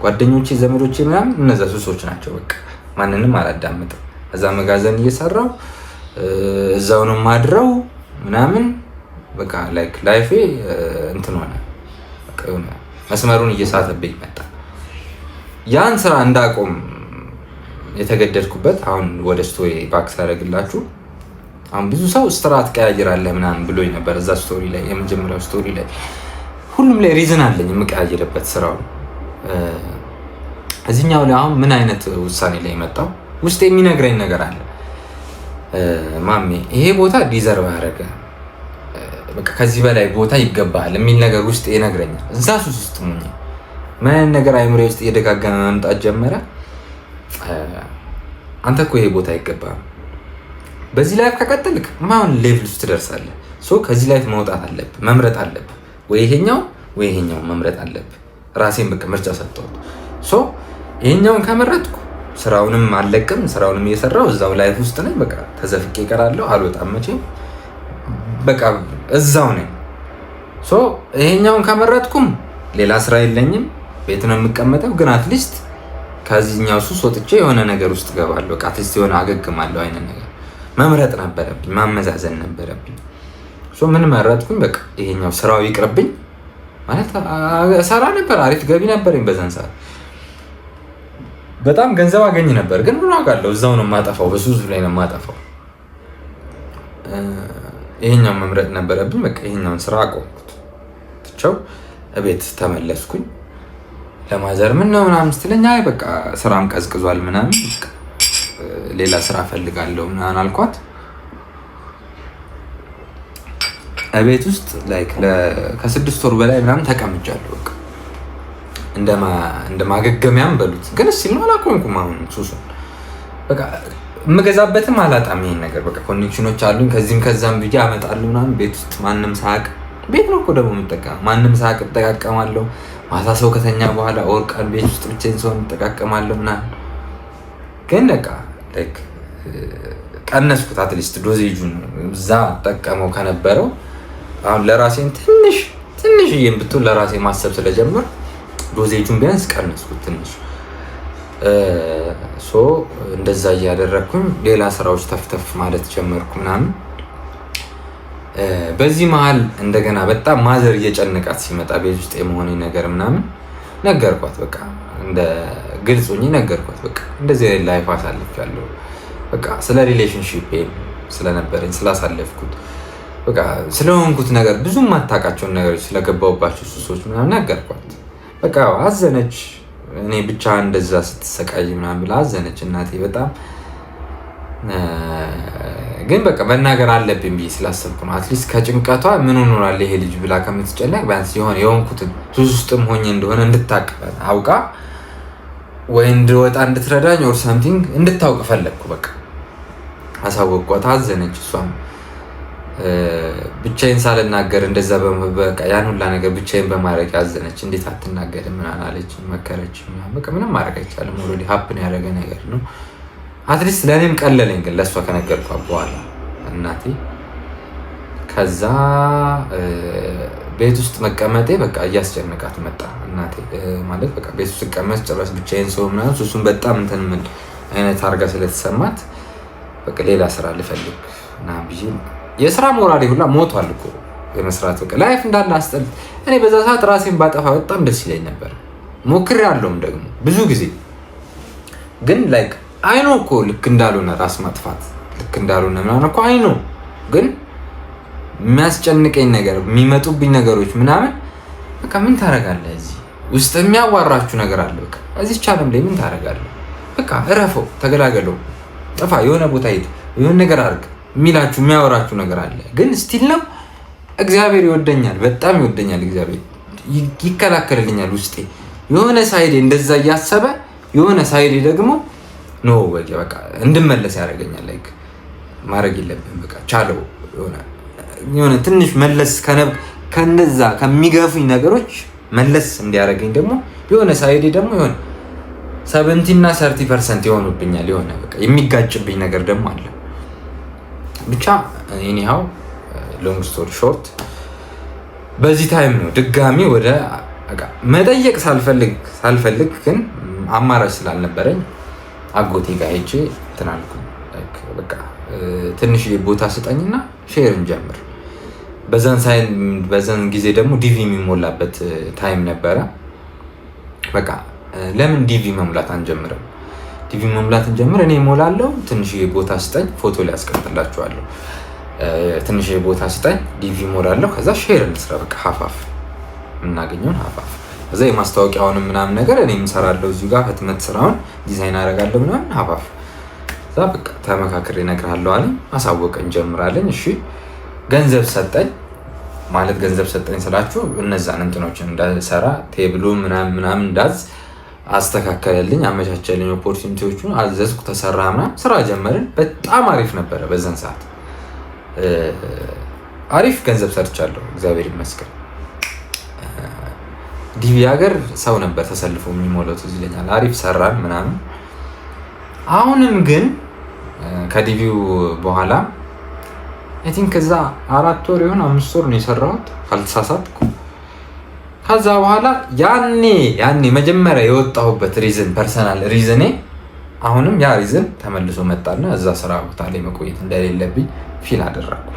ጓደኞቼ፣ ዘመዶቼ ምናምን እነዛ ሱሶች ናቸው። በቃ ማንንም አላዳምጥም። እዛ መጋዘን እየሰራው እዛው ነው ማድረው ምናምን፣ በቃ like life ኤ እንትን ሆነ፣ በቃ የሆነ መስመሩን እየሳተብኝ መጣ። ያን ስራ እንዳቆም የተገደድኩበት፣ አሁን ወደ story back ሳደርግላችሁ፣ አሁን ብዙ ሰው ስራ ትቀያይራለህ ምናምን ብሎኝ ነበር። እዛ story ላይ፣ የመጀመሪያው story ላይ፣ ሁሉም ላይ reason አለኝ የምቀያይርበት ስራውን። እዚህኛው ላይ አሁን ምን አይነት ውሳኔ ላይ መጣው? ውስጥ የሚነግረኝ ነገር አለ። ማሜ፣ ይሄ ቦታ deserve ያደረገ፣ በቃ ከዚህ በላይ ቦታ ይገባሃል የሚል ነገር ውስጥ ይነግረኛል። እዛ ሱስ ውስጥ ሆኜ ምን አይነት ነገር አይምሬ ውስጥ እየደጋገመ መምጣት ጀመረ? አንተ እኮ ይሄ ቦታ አይገባህም። በዚህ life ከቀጠልክ ማን level ውስጥ ትደርሳለህ። So ከዚህ life መውጣት አለብህ፣ መምረጥ አለብህ። ወይ ይሄኛው ወይ ይሄኛው መምረጥ አለብህ። ራሴን በቃ ምርጫ ሰጠሁት። So ይሄኛውን ከመረጥኩ ስራውንም አልለቅም፣ ስራውንም እየሰራው እዛው life ውስጥ ነኝ። በቃ ተዘፍቄ እቀራለሁ፣ አልወጣም መቼም። በቃ እዛው ነኝ። So ይሄኛውን ከመረጥኩም ሌላ ስራ የለኝም፣ ቤት ነው የምቀመጠው። ግን at least ከዚህኛው ሱስ ወጥቼ የሆነ ነገር ውስጥ እገባለሁ። በቃ at least የሆነ አገግማለሁ አይነት ነገር መምረጥ ነበረብኝ፣ ማመዛዘን ነበረብኝ። So ምን መረጥኩኝ? በቃ ይሄኛው ስራው ይቅርብኝ። ማለት ሰራ ነበር፣ አሪፍ ገቢ ነበረኝ በዛን ሰዓት፣ በጣም ገንዘብ አገኝ ነበር። ግን ምን አውቃለሁ፣ እዛው ነው የማጠፋው፣ በሱስ ላይ ነው የማጠፋው። ይሄኛውን መምረጥ ነበረብኝ። በቃ ይሄኛውን ስራ አቆምኩት፣ ትቼው እቤት ተመለስኩኝ። ለ mother ምን ነው ምናምን ስትለኝ፣ አይ በቃ ስራም ቀዝቅዟል ምናምን፣ ሌላ ስራ እፈልጋለሁ ምናምን አልኳት። እቤት ውስጥ like ከ6 ወር በላይ ምናምን ተቀምጫለሁ። በቃ እንደ ማገገሚያም በሉት፣ ግን still ነው አላቆምኩም። አሁን ሱሱን በቃ የምገዛበትም አላጣም። ይሄን ነገር በቃ connection ኦች አሉኝ፣ ከዚህም ከዛም ብዬ አመጣለሁ ምናምን። ቤት ውስጥ ማንም ሳያውቅ፣ ቤት ነው እኮ ደግሞ የምጠቀመው፣ ማንም ሳያውቅ እጠቃቀማለሁ። ማታ ሰው ከተኛ በኋላ or ቀን ቤት ውስጥ ብቻዬን ሰውን እጠቃቀማለሁ ምናምን። ግን በቃ like ቀነስኩት፣ at least dosage ኡን እዛ ጠቀመው ከነበረው አሁን ለራሴን ትንሽ ትንሽዬም ብትሆን ለራሴ ማሰብ ስለጀመር dosage ኡን ቢያንስ ቀነስኩት ትንሽ። So እንደዛ እያደረግኩኝ ሌላ ስራዎች ተፍተፍ ማለት ጀመርኩ ምናምን። በዚህ መሀል እንደገና በጣም mother እየጨነቃት ሲመጣ ቤት ውስጥ የመሆኔ ነገር ምናምን ነገርኳት። በቃ እንደ ግልጽ ሆኜ ነገርኳት። በቃ እንደዚህ አይነት life አሳልፌያለሁ። በቃ ስለ relationship ስለነበረኝ፣ ስላሳለፍኩት፣ በቃ ስለሆንኩት ነገር፣ ብዙ የማታውቃቸውን ነገሮች፣ ስለገባሁባቸው ሱሶች ምናምን ነገርኳት። በቃ አዘነች። እኔ ብቻ እንደዛ ስትሰቃይ ምናምን ብላ አዘነች እናቴ በጣም። ግን በቃ መናገር አለብኝ ብዬ ስላሰብኩ ነው። At least ከጭንቀቷ ምን ሆኗል ይሄ ልጅ ብላ ከምትጨነቅ ቢያንስ የሆነ የሆንኩትን ሱስ ውስጥም ሆኜ እንደሆነ እንድታቅ አውቃ ወይ እንድወጣ እንድትረዳኝ or something እንድታውቅ ፈለግኩ። በቃ አሳወቅኳት። አዘነች። እሷም ብቻዬን ሳልናገር እንደዛ በቃ ያን ሁላ ነገር ብቻዬን በማድረግ ያዘነች። እንዴት አትናገርም ምናምን አለች፣ መከረች። በቃ ምንም ማድረግ አይቻልም። Already happen ያደረገ ነገር ነው። At least ለእኔም ቀለለኝ፣ ግን ለእሷ ከነገርኳት በኋላ እናቴ። ከዛ ቤት ውስጥ መቀመጤ በቃ እያስጨነቃት መጣ እናቴ። ማለት በቃ ቤት ውስጥ ስቀመጥ ጭራሽ ብቻዬን ሰው ምናምን ሱሱን በጣም እንትን ምን አይነት አድርጋ ስለተሰማት በቃ ሌላ ስራ ልፈልግ ምናምን ብዬ የስራ ሞራሌ ሁላ ሞቷል እኮ፣ የመስራት በቃ life እንዳለ አስጠል። እኔ በዛ ሰዓት ራሴን ባጠፋ በጣም ደስ ይለኝ ነበር። ሞክሬያለሁም ደግሞ ብዙ ጊዜ። ግን like I know እኮ ልክ እንዳልሆነ፣ ራስ ማጥፋት ልክ እንዳልሆነ ምናምን እኮ I know፣ ግን የሚያስጨንቀኝ ነገር፣ የሚመጡብኝ ነገሮች ምናምን፣ በቃ ምን ታደርጋለህ? እዚህ ውስጥ የሚያዋራችሁ ነገር አለ። በቃ እዚህ ዓለም ላይ ምን ታደርጋለህ? በቃ እረፈው፣ ተገላገለው፣ ጥፋ፣ የሆነ ቦታ ሂድ፣ የሆነ ነገር አድርግ የሚላችሁ፣ የሚያወራችሁ ነገር አለ። ግን still ነው እግዚአብሔር ይወደኛል፣ በጣም ይወደኛል። እግዚአብሔር ይከላከልልኛል። ውስጤ የሆነ side ኤ እንደዛ እያሰበ የሆነ side ኤ ደግሞ no በቃ እንድመለስ ያደርገኛል። Like ማድረግ የለብህም፣ በቃ ቻለው፣ የሆነ ትንሽ መለስ፣ ከነዛ ከሚገፉኝ ነገሮች መለስ እንዲያደርገኝ ደግሞ የሆነ side ኤ ደግሞ የሆነ 70 እና 30% የሆኑብኛል። የሆነ በቃ የሚጋጭብኝ ነገር ደግሞ አለ። ብቻ anyhow, long story short፣ በዚህ time ነው ድጋሚ ወደ መጠየቅ ሳልፈልግ ግን አማራጭ ስላልነበረኝ አጎቴ ጋር ሄጄ እንትን አልኩኝ። በቃ ትንሽ ቦታ ስጠኝና share እንጀምር። በዛን ጊዜ ደግሞ DV የሚሞላበት time ነበረ። በቃ ለምን DV መሙላት አንጀምርም? DV መሙላት እንጀምር። እኔ እሞላለሁ። ትንሽዬ ቦታ ስጠኝ፣ ፎቶ ላይ አስቀምጥላችኋለሁ። ትንሽዬ ቦታ ስጠኝ፣ DV እሞላለሁ። ከዛ share እንስራ፣ በቃ half half፣ የምናገኘውን half half። ከዛ የማስታወቂያውንም ምናምን ነገር እኔ እሰራለሁ፣ እዚሁ ጋር ህትመት ስራውን ዲዛይን አደርጋለሁ ምናምን፣ half half። እዛ በቃ ተመካክሬ እነግርሃለሁ አለኝ። አሳወቀኝ፣ ጀምራለኝ። እሺ ገንዘብ ሰጠኝ። ማለት ገንዘብ ሰጠኝ ስላችሁ እነዛን እንትኖችን እንዳሰራ table ኡ ምናምን ምናምን እንዳዝ አስተካከለልኝ፣ አመቻቸልኝ። Opportunity ዎቹን አዘዝኩ፣ ተሰራ ምናምን፣ ስራ ጀመርን። በጣም አሪፍ ነበረ። በዛን ሰዓት አሪፍ ገንዘብ ሰርቻለሁ፣ እግዚአብሔር ይመስገን። DV ሀገር ሰው ነበር ተሰልፎ የሚሞላው፣ ትዝ ይለኛል። አሪፍ ሰራን ምናምን። አሁንም ግን ከ DV ው በኋላ I think ከዛ 4 ወር ይሆን 5 ወር ነው የሰራሁት ካልተሳሳትኩ። ከዛ በኋላ ያኔ መጀመሪያ የወጣሁበት reason፣ personal reason ኔ፣ አሁንም ያ reason ተመልሶ መጣና እዛ ስራ ቦታ ላይ መቆየት እንደሌለብኝ feel አደረግኩ።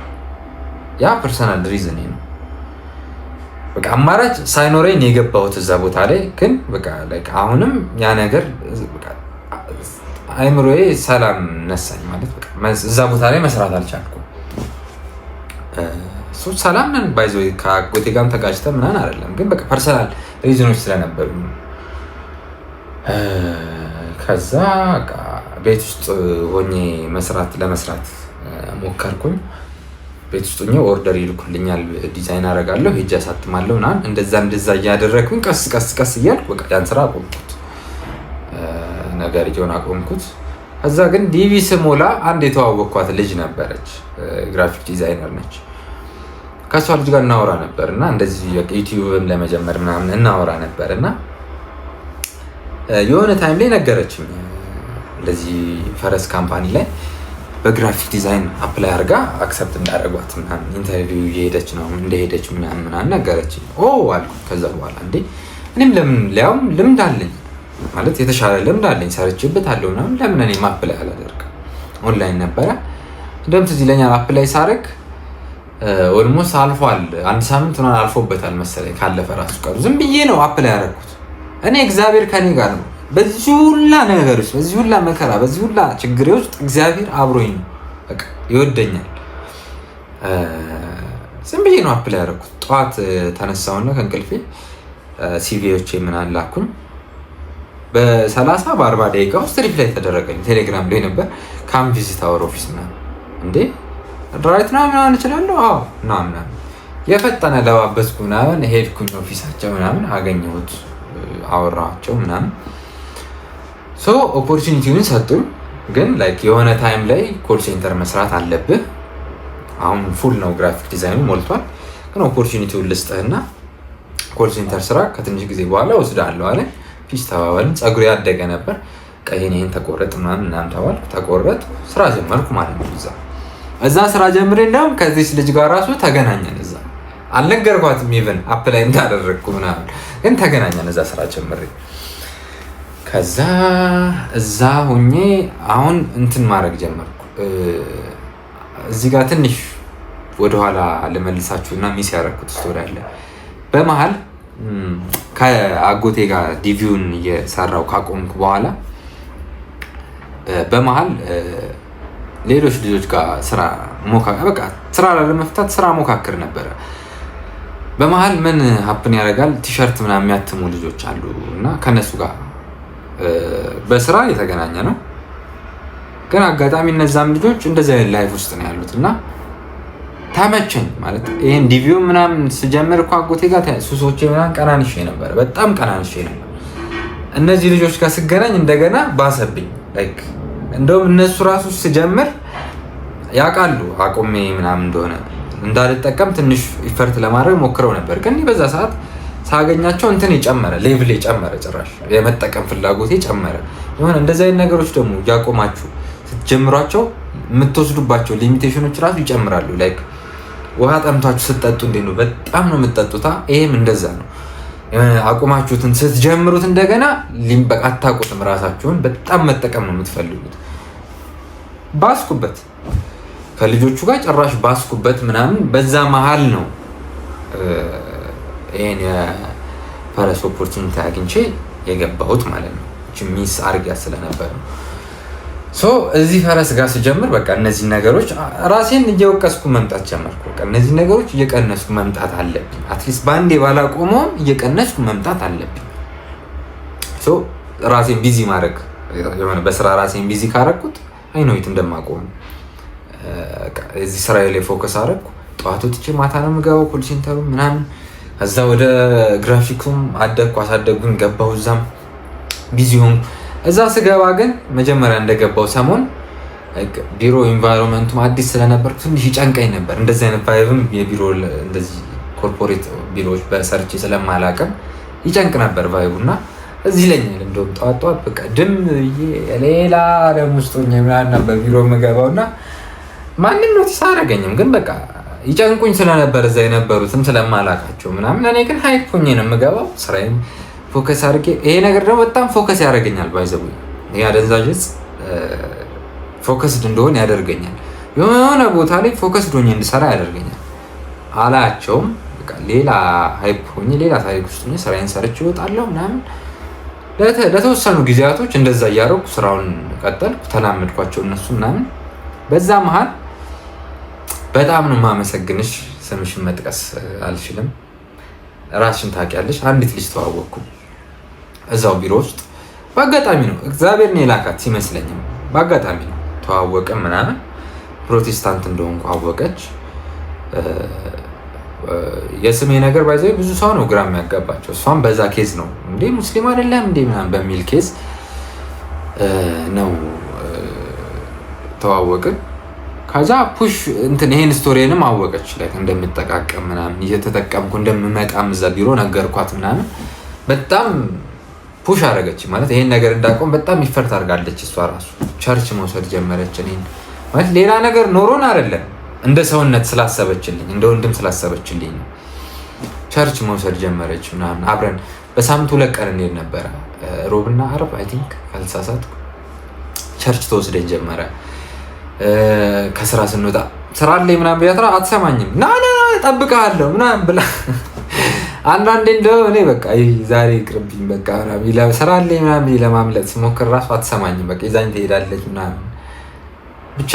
ያ personal reason ኔ ነው። በቃ አማራጭ ሳይኖረኝ የገባሁት እዛ ቦታ ላይ፣ ግን በቃ like አሁንም ያ ነገር አይምሮዬ ሰላም ነሳኝ። ማለት በቃ እዛ ቦታ ላይ መስራት አልቻልኩም። እሱ ሰላም ነን፣ by the way፣ ከአጎቴ ጋርም ተጋጭተን ምናምን አይደለም፣ ግን በቃ personal reason ኖች ስለነበሩ ከዛ ቤት ውስጥ ሆኜ መስራት ለመስራት ሞከርኩኝ። ቤት ውስጥ ሆኜ order ይልኩልኛል፣ ዲዛይን አደርጋለሁ፣ ሄጄ አሳትማለሁ ምናምን። እንደዛ እንደዛ እያደረግኩኝ ቀስ ቀስ ቀስ እያልኩ በቃ ያን ስራ አቆምኩት፣ ነገርየውን አቆምኩት። ከዛ ግን DV ስሞላ አንድ የተዋወቅኳት ልጅ ነበረች፣ graphic designer ነች። ከእሷ ልጅ ጋር እናወራ ነበር እና እንደዚህ YouTube ም ለመጀመር ምናምን እናወራ ነበር እና የሆነ time ላይ ነገረችኝ፣ እንደዚህ ፈረስ company ላይ በ graphic design apply አድርጋ accept እንዳደረጓት ምናምን፣ interview እየሄደች ነው፣ እንደሄደች ምናምን ምናምን ነገረችኝ። ኦ አልኩ። ከዛ በኋላ እንዴ እኔም ለምን፣ ሊያውም ልምድ አለኝ፣ ማለት የተሻለ ልምድ አለኝ፣ ሰርቼበታለሁ ምናምን፣ ለምን እኔም apply አላደርግም? ኦንላይን ነበረ እንደውም፣ ትዝ ይለኛል፣ apply ሳደርግ almost አልፏል። አንድ ሳምንት ምናምን አልፎበታል መሰለኝ ካለፈ ራሱ ቀኑ። ዝም ብዬ ነው apply ያደረኩት። እኔ እግዚአብሔር ከኔ ጋር ነው። በዚህ ሁላ ነገር ውስጥ፣ በዚህ ሁላ መከራ፣ በዚህ ሁላ ችግሬ ውስጥ እግዚአብሔር አብሮኝ ነው። በቃ ይወደኛል። ዝም ብዬ ነው apply ያደረኩት። ጠዋት ተነሳውና ከእንቅልፌ CV ዎቼ ምናምን ላኩኝ። በ30 በ40 ደቂቃ ውስጥ reply ተደረገልኝ። ቴሌግራም ላይ ነበር። "Come visit our office" ምናምን። እንዴ right ነው ምናምን እችላለሁ፣ አዎ ና ምናምን። የፈጠነ ለባበስኩ ምናምን፣ ሄድኩኝ office ኣቸው ምናምን፣ አገኘሁት፣ አወራኋቸው ምናምን። So opportunity ውን ሰጡኝ። ግን like የሆነ time ላይ call center መስራት አለብህ። አሁን full ነው፣ graphic design ኑ ሞልቷል። ግን opportunity ውን ልስጥህና call center ስራ፣ ከትንሽ ጊዜ በኋላ ወስድሃለሁ አለ። Peace ተባባልን። ፀጉሬ ያደገ ነበር። ቀይን ይሄን ተቆረጥ ምናምን ምናምን ተባልኩ። ተቆረጥ፣ ስራ ጀመርኩ ማለት ነው። እዛ ስራ ጀምሬ እንዲያውም ከዚች ልጅ ጋር ራሱ ተገናኘን። እዛ አልነገርኳትም even apply እንዳደረግኩ ምናምን፣ ግን ተገናኘን እዛ ስራ ጀምሬ። ከዛ እዛ ሁኜ አሁን እንትን ማድረግ ጀመርኩ። እዚህ ጋር ትንሽ ወደኋላ ልመልሳችሁ እና miss ያደረኩት story አለ። በመሀል ከአጎቴ ጋር DV ውን እየሰራው ካቆምኩ በኋላ በመሀል ሌሎች ልጆች ጋር ስራ፣ በቃ ስራ ላለመፍታት ስራ ሞካክር ነበረ። በመሀል ምን happen ያደርጋል? ቲሸርት ምናምን የሚያትሙ ልጆች አሉ እና ከነሱ ጋር በስራ የተገናኘ ነው። ግን አጋጣሚ እነዛም ልጆች እንደዚህ አይነት life ውስጥ ነው ያሉት እና ተመቸኝ። ማለት ይሄን DV ው ምናምን ስጀምር እኮ አጎቴ ጋር ሱሶቼ ምናምን ቀናንሼ ነበር፣ በጣም ቀናንሼ ነበር። እነዚህ ልጆች ጋር ስገናኝ እንደገና ባሰብኝ። Like እንደውም እነሱ ራሱ ስጀምር ያውቃሉ አቁሜ ምናምን እንደሆነ፣ እንዳልጠቀም ትንሽ effort ለማድረግ ሞክረው ነበር። ግን በዛ ሰዓት ሳገኛቸው እንትን የጨመረ level የጨመረ፣ ጭራሽ የመጠቀም ፍላጎቴ ጨመረ። የሆነ እንደዚህ አይነት ነገሮች ደግሞ እያቆማችሁ ስትጀምሯቸው የምትወስዱባቸው limitation ኖች ራሱ ይጨምራሉ። Like ውሃ ጠምቷችሁ ስትጠጡ እንዴት ነው? በጣም ነው የምትጠጡታ። ይሄም እንደዛ ነው። አቁማችሁትን ስትጀምሩት እንደገና በቃ አታውቁትም። ራሳችሁን በጣም መጠቀም ነው የምትፈልጉት። ባስኩበት፣ ከልጆቹ ጋር ጭራሽ ባስኩበት ምናምን። በዛ መሀል ነው ይሄን የፈረስ opportunity አግኝቼ የገባሁት ማለት ነው። Miss አርጊያ ስለነበር ነው። So እዚህ ፈረስ ጋር ስጀምር በቃ እነዚህ ነገሮች ራሴን እየወቀስኩ መምጣት ጀመርኩ። በቃ እነዚህ ነገሮች እየቀነስኩ መምጣት አለብኝ። At least በአንዴ ባላቆመውም እየቀነስኩ መምጣት አለብኝ። So ራሴን busy ማድረግ፣ የሆነ በስራ ራሴን busy ካረግኩት I know it እንደማቆም። እዚህ ስራ ላይ focus አረግኩ። ጠዋት ወጥቼ ማታ ነው የምገባው call center ኡ ምናምን። ከዛ ወደ graphic ኡም አደግኩ፣ አሳደጉኝ፣ ገባሁ፣ እዛም busy ሆንኩ። እዛ ስገባ ግን መጀመሪያ እንደገባው ሰሞን ቢሮ environment ኡም አዲስ ስለነበር ትንሽ ይጨንቀኝ ነበር። እንደዚህ አይነት vibe ም የቢሮ እንደዚህ corporate ቢሮዎች በሰርቼ ስለማላቅም ይጨንቅ ነበር vibe ኡ። እና እዚህ ይለኛል እንደውም ጠዋት ጠዋት በቃ ድም ሌላ ዓለም ውስጥ ሆኜ ምናምን ነበር ቢሮ የምገባው እና ማንም notice አያደርገኝም። ግን በቃ ይጨንቁኝ ስለነበር እዛ የነበሩትም ስለማላቃቸው ምናምን፣ እኔ ግን hype ሆኜ ነው የምገባው፣ ስራዬም focus አድርጌ። ይሄ ነገር ደግሞ በጣም focus ያደርገኛል። By the way ይሄ አደንዛዥ እጽ focused እንደሆን ያደርገኛል። የሆነ ቦታ ላይ focused ሆኜ እንድሰራ ያደርገኛል። አላያቸውም። በቃ ሌላ hype ሆኜ፣ ሌላ ታሪክ ውስጥ ሆኜ ስራዬን ሰርቼ እወጣለሁ ምናምን። ለተወሰኑ ጊዜያቶች እንደዛ እያደረኩ ስራውን ቀጠልኩ። ተላመድኳቸው እነሱ ምናምን። በዛ መሀል በጣም ነው የማመሰግንሽ። ስምሽን መጥቀስ አልችልም፣ ራስሽን ታውቂያለሽ። አንዲት ልጅ ተዋወቅኩ እዛው ቢሮ ውስጥ፣ በአጋጣሚ ነው፣ እግዚአብሔር ነው የላካት ሲመስለኝም፣ በአጋጣሚ ነው ተዋወቅን ምናምን። ፕሮቴስታንት እንደሆንኩ አወቀች። የስሜ ነገር by the way ብዙ ሰው ነው ግራ የሚያጋባቸው። እሷም በዛ case ነው፣ እንዴ ሙስሊም አይደለም እንዴ ምናምን በሚል case ነው ተዋወቅን። ከዛ push እንትን ይሄን story ንም አወቀች፣ like እንደምጠቃቀም ምናምን፣ እየተጠቀምኩ እንደምመጣም እዛ ቢሮ ነገርኳት ምናምን። በጣም push አደረገች፣ ማለት ይሄን ነገር እንዳቆም በጣም effort አድርጋለች። እሷ ራሱ church መውሰድ ጀመረች። እኔን ማለት ሌላ ነገር ኖሮን አይደለም፣ እንደ ሰውነት ስላሰበችልኝ፣ እንደ ወንድም ስላሰበችልኝ ነው። Church መውሰድ ጀመረች ምናምን። አብረን በሳምንት 2 ቀን እንሄድ ነበረ፣ ሮብና አርብ I think ካልተሳሳትኩ። Church ተወስደኝ ጀመረ። ከስራ ስንወጣ ስራ አለኝ ምናምን ብያት አትሰማኝም። ና ና እጠብቅሃለሁ ምናምን ብላ፣ አንዳንዴ እንደው እኔ በቃ ዛሬ ይቅርብኝ በቃ ስራ አለኝ ምናምን ለማምለጥ ስሞክር ራሱ አትሰማኝም። በቃ ይዛኝ ትሄዳለች ምናምን። ብቻ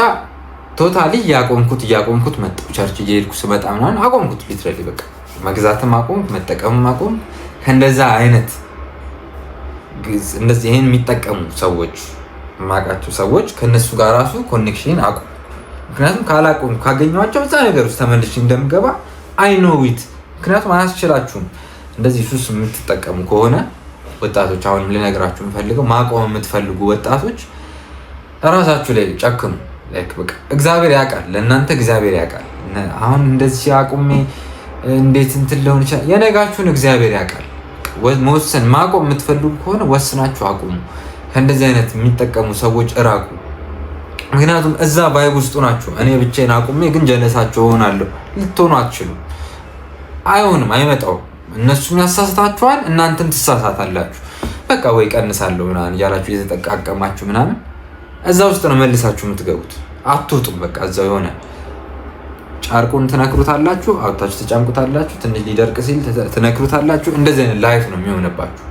totally እያቆምኩት እያቆምኩት መጣሁ። Church እየሄድኩ ስመጣ ምናምን አቆምኩት። Literally በቃ መግዛትም አቆምኩ፣ መጠቀምም አቆምኩ። ከእንደዛ አይነት እንደዚህ ይሄን የሚጠቀሙ ሰዎች፣ የማውቃቸው ሰዎች፣ ከእነሱ ጋር ራሱ connection አቁም። ምክንያቱም ካላቆም ካገኘኋቸው እዛ ነገር ውስጥ ተመልሼ እንደምገባ I know it። ምክንያቱም አያስችላችሁም። እንደዚህ ሱስ የምትጠቀሙ ከሆነ ወጣቶች፣ አሁንም ልነግራችሁ የምፈልገው ማቆም የምትፈልጉ ወጣቶች እራሳችሁ ላይ ጨክኑ። በቃ እግዚአብሔር ያውቃል፣ ለእናንተ እግዚአብሔር ያውቃል። አሁን እንደዚህ አቁሜ እንዴት እንትን ሊሆን ይችላል? የነጋችሁን እግዚአብሔር ያውቃል። መወሰን ማቆም የምትፈልጉ ከሆነ ወስናችሁ አቁሙ። ከእንደዚህ አይነት የሚጠቀሙ ሰዎች እራቁ። ምክንያቱም እዛ vibe ውስጡ ናቸው። እኔ ብቻዬን አቁሜ ግን ጀለሳቸው እሆናለሁ ልትሆኑ አትችሉም። አይሆንም፣ አይመጣውም። እነሱም ያሳስታችኋል፣ እናንተም ትሳሳታላችሁ። በቃ ወይ ቀንሳለሁ ምናምን እያላችሁ እየተጠቃቀማችሁ ምናምን እዛ ውስጥ ነው መልሳችሁ የምትገቡት። አትወጡም። በቃ እዛው የሆነ ጨርቁን ትነክሩታላችሁ፣ አውጥታችሁ ትጨምቁታላችሁ። ትንሽ ሊደርቅ ሲል ትነክሩታላችሁ። እንደዚህ አይነት life ነው የሚሆንባችሁ።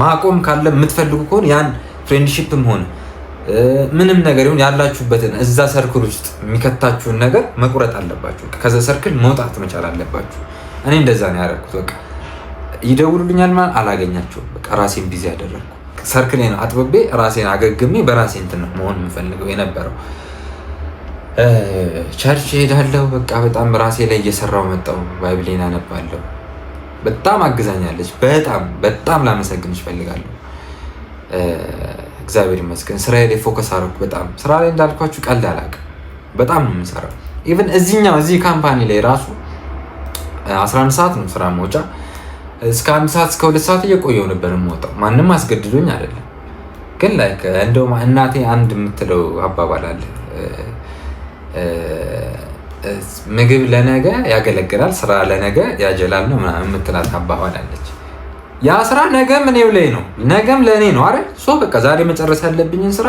ማቆም ካለ የምትፈልጉ ከሆነ ያን friendship ም ሆነ ምንም ነገር ይሁን ያላችሁበትን እዛ circle ውስጥ የሚከታችሁን ነገር መቁረጥ አለባችሁ። ከዛ circle መውጣት መቻል አለባችሁ። እኔ እንደዛ ነው ያደረኩት። በቃ ይደውሉልኛል ማለት አላገኛቸውም። በቃ ራሴን busy ያደረግኩ፣ circle ኤን አጥብቤ፣ ራሴን አገግሜ በራሴ እንትን ነው መሆን የምፈልገው የነበረው። Church እሄዳለሁ። በቃ በጣም ራሴ ላይ እየሰራው መጣሁ። Bible ኤን አነባለሁ። በጣም አግዛኛለች። በጣም በጣም ላመሰግንሽ እፈልጋለሁ። እግዚአብሔር ይመስገን። ስራዬ ላይ focus አደረኩ። በጣም ስራ ላይ እንዳልኳችሁ ቀልድ አላውቅም። በጣም ነው የምሰራው። Even እዚህኛው እዚህ company ላይ ራሱ 11 ሰዓት ነው ስራ መውጫ። እስከ 1 ሰዓት፣ እስከ 2 ሰዓት እየቆየው ነበር የምወጣው። ማንም አስገድዶኝ አይደለም። ግን like እንደውም እናቴ አንድ የምትለው አባባል አለ፣ ምግብ ለነገ ያገለግላል፣ ስራ ለነገ ያጀላል ነው ምናምን የምትላት አባባል አለች። ያ ስራ ነገም እኔው ላይ ነው፣ ነገም ለእኔ ነው አይደል? So በቃ ዛሬ መጨረስ ያለብኝን ስራ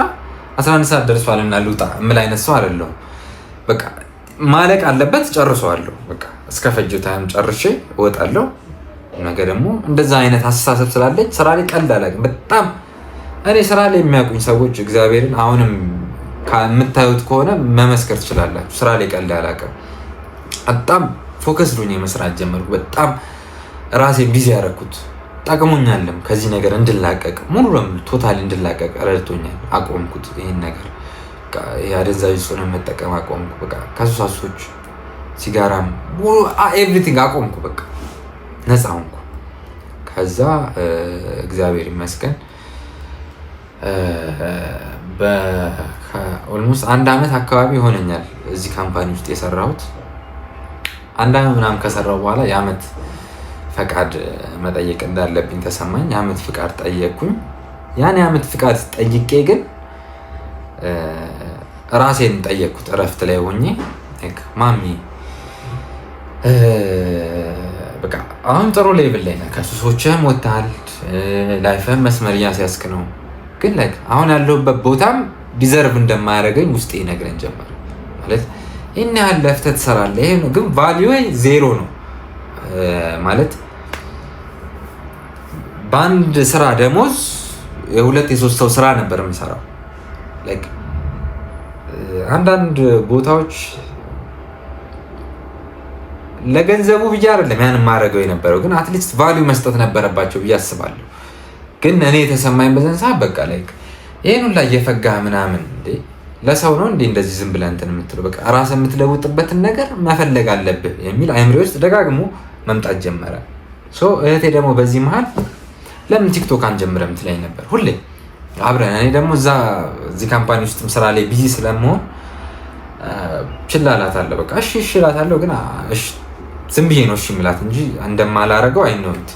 11 ሰዓት ደርሷልና ልውጣ የምል አይነት ሰው አይደለሁም። በቃ ማለቅ አለበት፣ ጨርሰዋለሁ። በቃ እስከ ፈጀው time ጨርሼ እወጣለሁ። ነገ ደግሞ እንደዛ አይነት አስተሳሰብ ስላለኝ ስራ ላይ ቀልድ አላውቅም። በጣም እኔ ስራ ላይ የሚያውቁኝ ሰዎች እግዚአብሔርን አሁንም የምታዩት ከሆነ መመስከር ትችላላችሁ። ስራ ላይ ቀልድ አላውቅም። በጣም focus ሆኜ መስራት ጀመርኩ። በጣም ራሴን busy ያደረኩት፣ ጠቅሞኛልም። ከዚህ ነገር እንድላቀቅ፣ ሙሉ ለሙሉ totally እንድላቀቅ ረድቶኛል። አቆምኩት ይህን ነገር፣ የአደንዛዥ እጽን መጠቀም አቆምኩ። በቃ ከሱሳሶች፣ ሲጋራም፣ everything አቆምኩ። በቃ ነፃ ሆንኩ። ከዛ እግዚአብሔር ይመስገን almost አንድ ዓመት አካባቢ ይሆነኛል እዚህ company ውስጥ የሰራሁት። አንድ ዓመት ምናምን ከሰራሁ በኋላ የዓመት ፈቃድ መጠየቅ እንዳለብኝ ተሰማኝ። የዓመት ፍቃድ ጠየቅኩኝ። ያን የዓመት ፍቃድ ጠይቄ ግን ራሴን ጠየቅኩት። እረፍት ላይ ሆኜ ማሚ፣ በቃ አሁን ጥሩ level ላይ ነህ፣ ከሱሶችህም ወጥተሃል፣ life ህም መስመር እያስያዝክ ነው። ግን like አሁን ያለሁበት ቦታም deserve እንደማያደርገኝ ውስጤ ይነግረኝ ጀመረ። ማለት ይህን ያህል ለፍተህ ትሰራለህ፣ ይሄ ነው ግን value ዜሮ ነው። ማለት በአንድ ስራ ደሞዝ የሁለት የሶስት ሰው ስራ ነበር የምሰራው። Like አንዳንድ ቦታዎች ለገንዘቡ ብዬ አይደለም ያን የማደርገው የነበረው፣ ግን at least value መስጠት ነበረባቸው ብዬ አስባለሁ። ግን እኔ የተሰማኝ በዘን ሰዓት በቃ like ይህን ሁላ እየፈጋህ ምናምን እንዴ ለሰው ነው እንዴ እንደዚህ ዝም ብለህ እንትን የምትለው፣ በቃ ራስህ የምትለውጥበትን ነገር መፈለግ አለብህ የሚል አይምሮዬ ውስጥ ደጋግሞ መምጣት ጀመረ። So እህቴ ደግሞ በዚህ መሀል ለምን ቲክቶክ አንጀምረም ትለኝ ነበር ሁሌ አብረን። እኔ ደግሞ እዛ እዚህ company ውስጥም ስራ ላይ busy ስለመሆን ችላ እላታለሁ። በቃ እሺ እሺ እላታለሁ፣ ግን ዝም ብዬ ነው እሺ የምላት እንጂ እንደማላረገው I know it።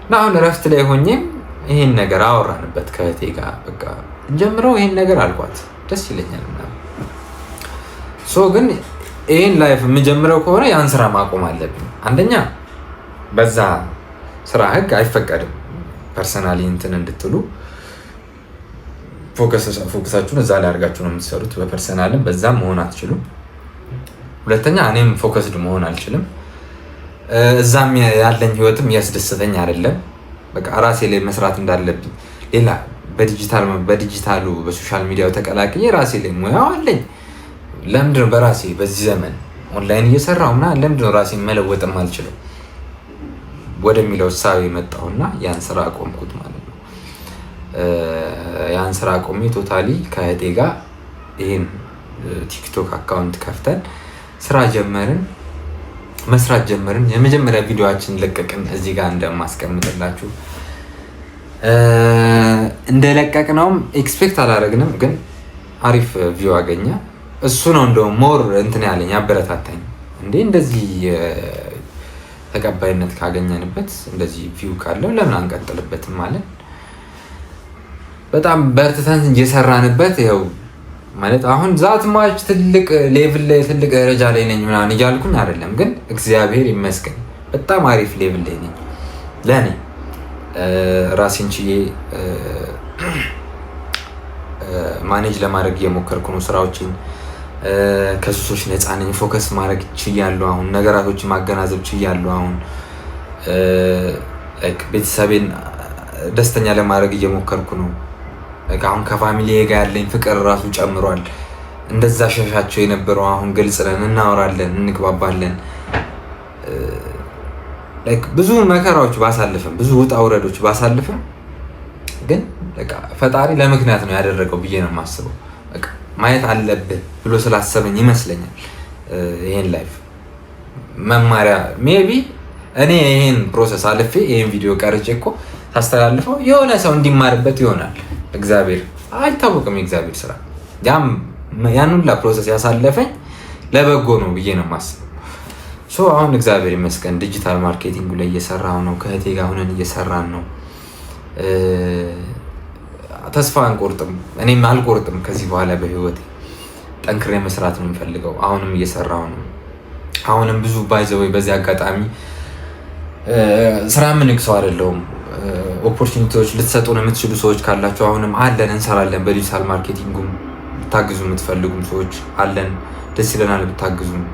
እና አሁን እረፍት ላይ ሆኜም ይሄን ነገር አወራንበት ከእህቴ ጋር። በቃ እንጀምረው ይሄን ነገር አልኳት፣ ደስ ይለኛል ምናምን። So ግን ይሄን life የምጀምረው ከሆነ ያን ስራ ማቆም አለብኝ። አንደኛ በዛ ስራ ህግ አይፈቀድም። Personally እንትን እንድትሉ focus ኣችሁን እዛ ላይ አድርጋችሁ ነው የምትሰሩት። በ personal ም በዛም መሆን አትችሉም። ሁለተኛ እኔም focused መሆን አልችልም። እዛም ያለኝ ህይወትም እያስደሰተኝ አይደለም። በቃ ራሴ ላይ መስራት እንዳለብኝ፣ ሌላ በዲጂታሉ በ social media ው ተቀላቅዬ ራሴ ላይ ሙያው አለኝ። ለምንድነው በራሴ በዚህ ዘመን ኦንላይን እየሰራሁ ምናምን ለምንድነው ራሴን መለወጥም አልችለው ወደሚለው እሳቤ መጣሁና ያን ስራ አቆምኩት ማለት ነው። ያን ስራ አቆሜ totally ከእህቴ ጋር ይህን ቲክቶክ account ከፍተን ስራ ጀመርን፣ መስራት ጀመርን። የመጀመሪያ ቪዲዮችን ለቀቅን። እዚህ ጋር እንደማስቀምጥላችሁ እንደለቀቅነውም expect አላደረግንም፣ ግን አሪፍ view አገኘ። እሱ ነው እንደውም more እንትን ያለኝ፣ አበረታታኝ። እንዴ እንደዚህ ተቀባይነት ካገኘንበት፣ እንደዚህ view ካለው ለምን አንቀጥልበትም ማለት በጣም በርትተን እየሰራንበት ይኸው። ማለት አሁን that much ትልቅ level ላይ፣ ትልቅ ደረጃ ላይ ነኝ ምናምን እያልኩኝ አይደለም፣ ግን እግዚአብሔር ይመስገን በጣም አሪፍ level ላይ ነኝ። ለእኔ ራሴን ችዬ manage ለማድረግ እየሞከርኩ ነው ስራዎችን። ከሱሶች ነፃ ነኝ። Focus ማድረግ ችያለሁ። አሁን ነገራቶችን ማገናዘብ ችያለሁ። አሁን ቤተሰቤን ደስተኛ ለማድረግ እየሞከርኩ ነው። አሁን ከ family ጋር ያለኝ ፍቅር ራሱ ጨምሯል። እንደዛ ሸሻቸው የነበረው አሁን ግልጽ ነን፣ እናወራለን፣ እንግባባለን። ብዙ መከራዎች ባሳልፍም፣ ብዙ ውጣ ውረዶች ባሳልፍም ግን ፈጣሪ ለምክንያት ነው ያደረገው ብዬ ነው የማስበው። ማየት አለብህ ብሎ ስላሰበኝ ይመስለኛል። ይሄን life መማሪያ maybe እኔ ይሄን process አልፌ ይሄን ቪዲዮ ቀርጬ እኮ ሳስተላልፈው የሆነ ሰው እንዲማርበት ይሆናል። እግዚአብሔር አይታወቅም፣ የእግዚአብሔር ስራ። ያን ሁላ process ያሳለፈኝ ለበጎ ነው ብዬ ነው የማስበው። So አሁን እግዚአብሔር ይመስገን digital marketing ኡ ላይ እየሰራሁ ነው። ከእህቴ ጋር ሆነን እየሰራን ነው። ተስፋ አንቆርጥም፣ እኔም አልቆርጥም። ከዚህ በኋላ በህይወቴ ጠንክሬ መስራት ነው የምፈልገው። አሁንም እየሰራሁ ነው። አሁንም ብዙ by the way በዚህ አጋጣሚ ስራ የምንቅ ሰው አይደለሁም። Opportunity ዎች ልትሰጡን የምትችሉ ሰዎች ካላችሁ አሁንም አለን፣ እንሰራለን። በ digital marketing ኡም ልታግዙ የምትፈልጉም ሰዎች አለን፣ ደስ ይለናል ብታግዙም።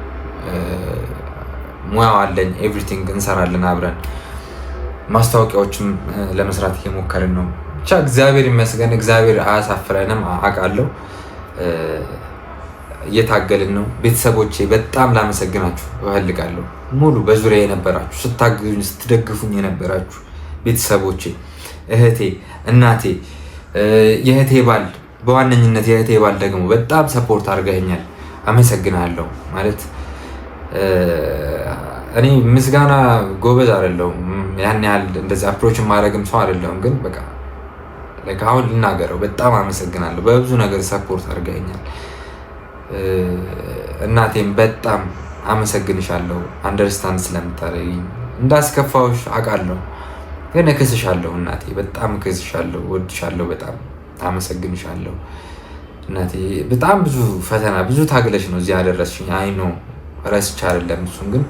ሙያው አለኝ፣ everything እንሰራለን አብረን። ማስታወቂያዎችም ለመስራት እየሞከርን ነው። ብቻ እግዚአብሔር ይመስገን፣ እግዚአብሔር አያሳፍረንም አውቃለሁ። እየታገልን ነው። ቤተሰቦቼ በጣም ላመሰግናችሁ እፈልጋለሁ። ሙሉ በዙሪያ የነበራችሁ፣ ስታግዙኝ ስትደግፉኝ የነበራችሁ ቤተሰቦቼ፣ እህቴ፣ እናቴ፣ የእህቴ ባል፣ በዋነኝነት የእህቴ ባል ደግሞ በጣም support አድርገኸኛል። አመሰግናለሁ። ማለት እኔ ምስጋና ጎበዝ አይደለሁም። ያን ያህል እንደዚህ approach ማድረግም ሰው አይደለሁም። ግን በቃ አሁን ልናገረው፣ በጣም አመሰግናለሁ። በብዙ ነገር support አድርገኸኛል። እናቴም በጣም አመሰግንሻለሁ፣ understand ስለምታደርጊኝ። እንዳስከፋሁሽ አውቃለሁ፣ ግን እክስሻለሁ እናቴ፣ በጣም እክስሻለሁ። እወድሻለሁ፣ በጣም አመሰግንሻለሁ እናቴ። በጣም ብዙ ፈተና፣ ብዙ ታግለሽ ነው እዚህ ያደረስሽኝ። I know፣ ረስቼ አይደለም እሱን፣ ግን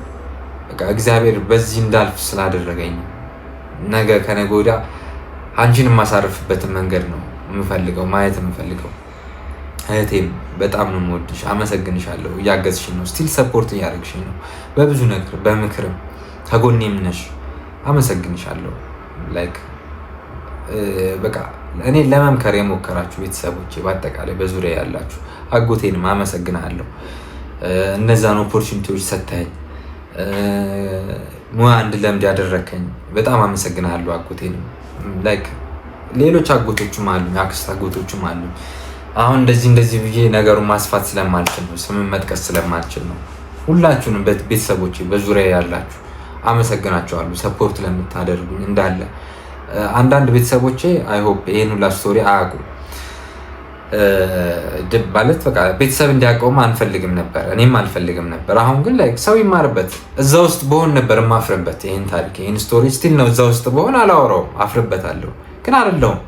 በቃ እግዚአብሔር በዚህ እንዳልፍ ስላደረገኝ ነገ ከነገ ወዲያ አንቺን የማሳርፍበትን መንገድ ነው የምፈልገው፣ ማየት የምፈልገው። እህቴም በጣም ነው የምወድሽ፣ አመሰግንሻለሁ። እያገዝሽኝ ነው፣ still support እያደረግሽኝ ነው በብዙ ነገር፣ በምክርም ከጎኔም ነሽ። አመሰግንሻለሁ። Like በቃ እኔ ለመምከር የሞከራችሁ ቤተሰቦቼ፣ በአጠቃላይ በዙሪያ ያላችሁ፣ አጎቴንም አመሰግናለሁ። እነዛን opportunity ዎች ሰጥተኸኝ ሙያ እንድለምድ ያደረከኝ በጣም አመሰግናለሁ። አጎቴንም፣ like ሌሎች አጎቶችም አሉ፣ አክስት አጎቶችም አሉ። አሁን እንደዚህ እንደዚህ ብዬ ነገሩን ማስፋት ስለማልችል ነው፣ ስምን መጥቀስ ስለማልችል ነው። ሁላችሁንም ቤተሰቦቼ፣ በዙሪያ ያላችሁ አመሰግናችኋለሁ፣ support ለምታደርጉኝ እንዳለ። አንዳንድ ቤተሰቦቼ I hope ይሄን ሁላ story አያውቁም። ማለት በቃ ቤተሰብ እንዲያውቀውም አንፈልግም ነበር፣ እኔም አልፈልግም ነበር። አሁን ግን like ሰው ይማርበት። እዛ ውስጥ ብሆን ነበር የማፍርበት ይህን ታሪክ፣ ይህን story። Still ነው፣ እዛ ውስጥ ብሆን አላወራውም፣ አፍርበታለሁ። ግን አይደለሁም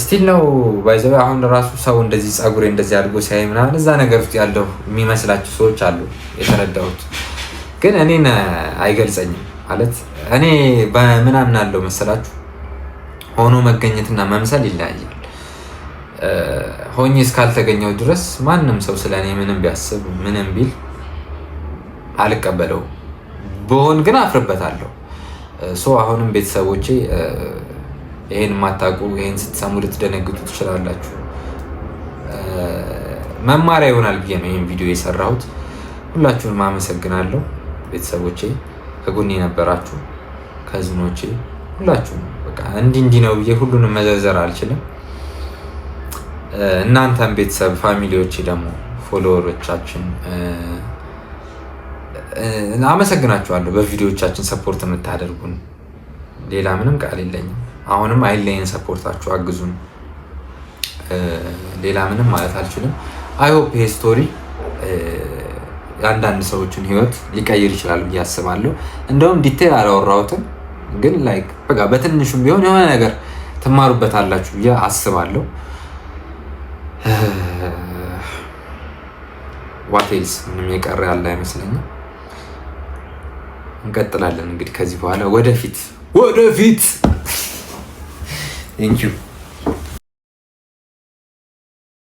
still ነው። By the way አሁን ራሱ ሰው እንደዚህ ፀጉሬ እንደዚህ አድርጎ ሲያይ ምናምን እዛ ነገር ውስጥ ያለው የሚመስላቸው ሰዎች አሉ የተረዳሁት። ግን እኔን አይገልጸኝም። ማለት እኔ በምናምን አለው መሰላችሁ፣ ሆኖ መገኘትና መምሰል ይለያያል። ሆኜ እስካልተገኘው ድረስ ማንም ሰው ስለ እኔ ምንም ቢያስብ ምንም ቢል አልቀበለውም። ብሆን ግን አፍርበታለሁ። So አሁንም ቤተሰቦቼ፣ ይሄን የማታውቁ ይሄን ስትሰሙ ልትደነግጡ ትችላላችሁ። መማሪያ ይሆናል ብዬ ነው ይህን ቪዲዮ የሰራሁት። ሁላችሁንም አመሰግናለሁ ቤተሰቦቼ፣ ከጎኔ የነበራችሁ cousin ኦቼ፣ ሁላችሁም። በቃ እንዲህ እንዲህ ነው ብዬ ሁሉንም መዘርዘር አልችልም። እናንተም ቤተሰብ family ዎቼ ደግሞ follower ኦቻችን አመሰግናችኋለሁ። በቪዲዮዎቻችን support የምታደርጉን፣ ሌላ ምንም ቃል የለኝም። አሁንም አይለየን support ኣችሁ፣ አግዙን። ሌላ ምንም ማለት አልችልም። I hope ይሄ story የአንዳንድ ሰዎችን ህይወት ሊቀይር ይችላል ብዬ አስባለሁ። እንደውም detail አላወራሁትም፣ ግን like በቃ በትንሹም ቢሆን የሆነ ነገር ትማሩበታላችሁ ብዬ አስባለሁ። What else? ምንም የቀረ ያለ አይመስለኝም። እንቀጥላለን እንግዲህ ከዚህ በኋላ ወደፊት ወደፊት። Thank you.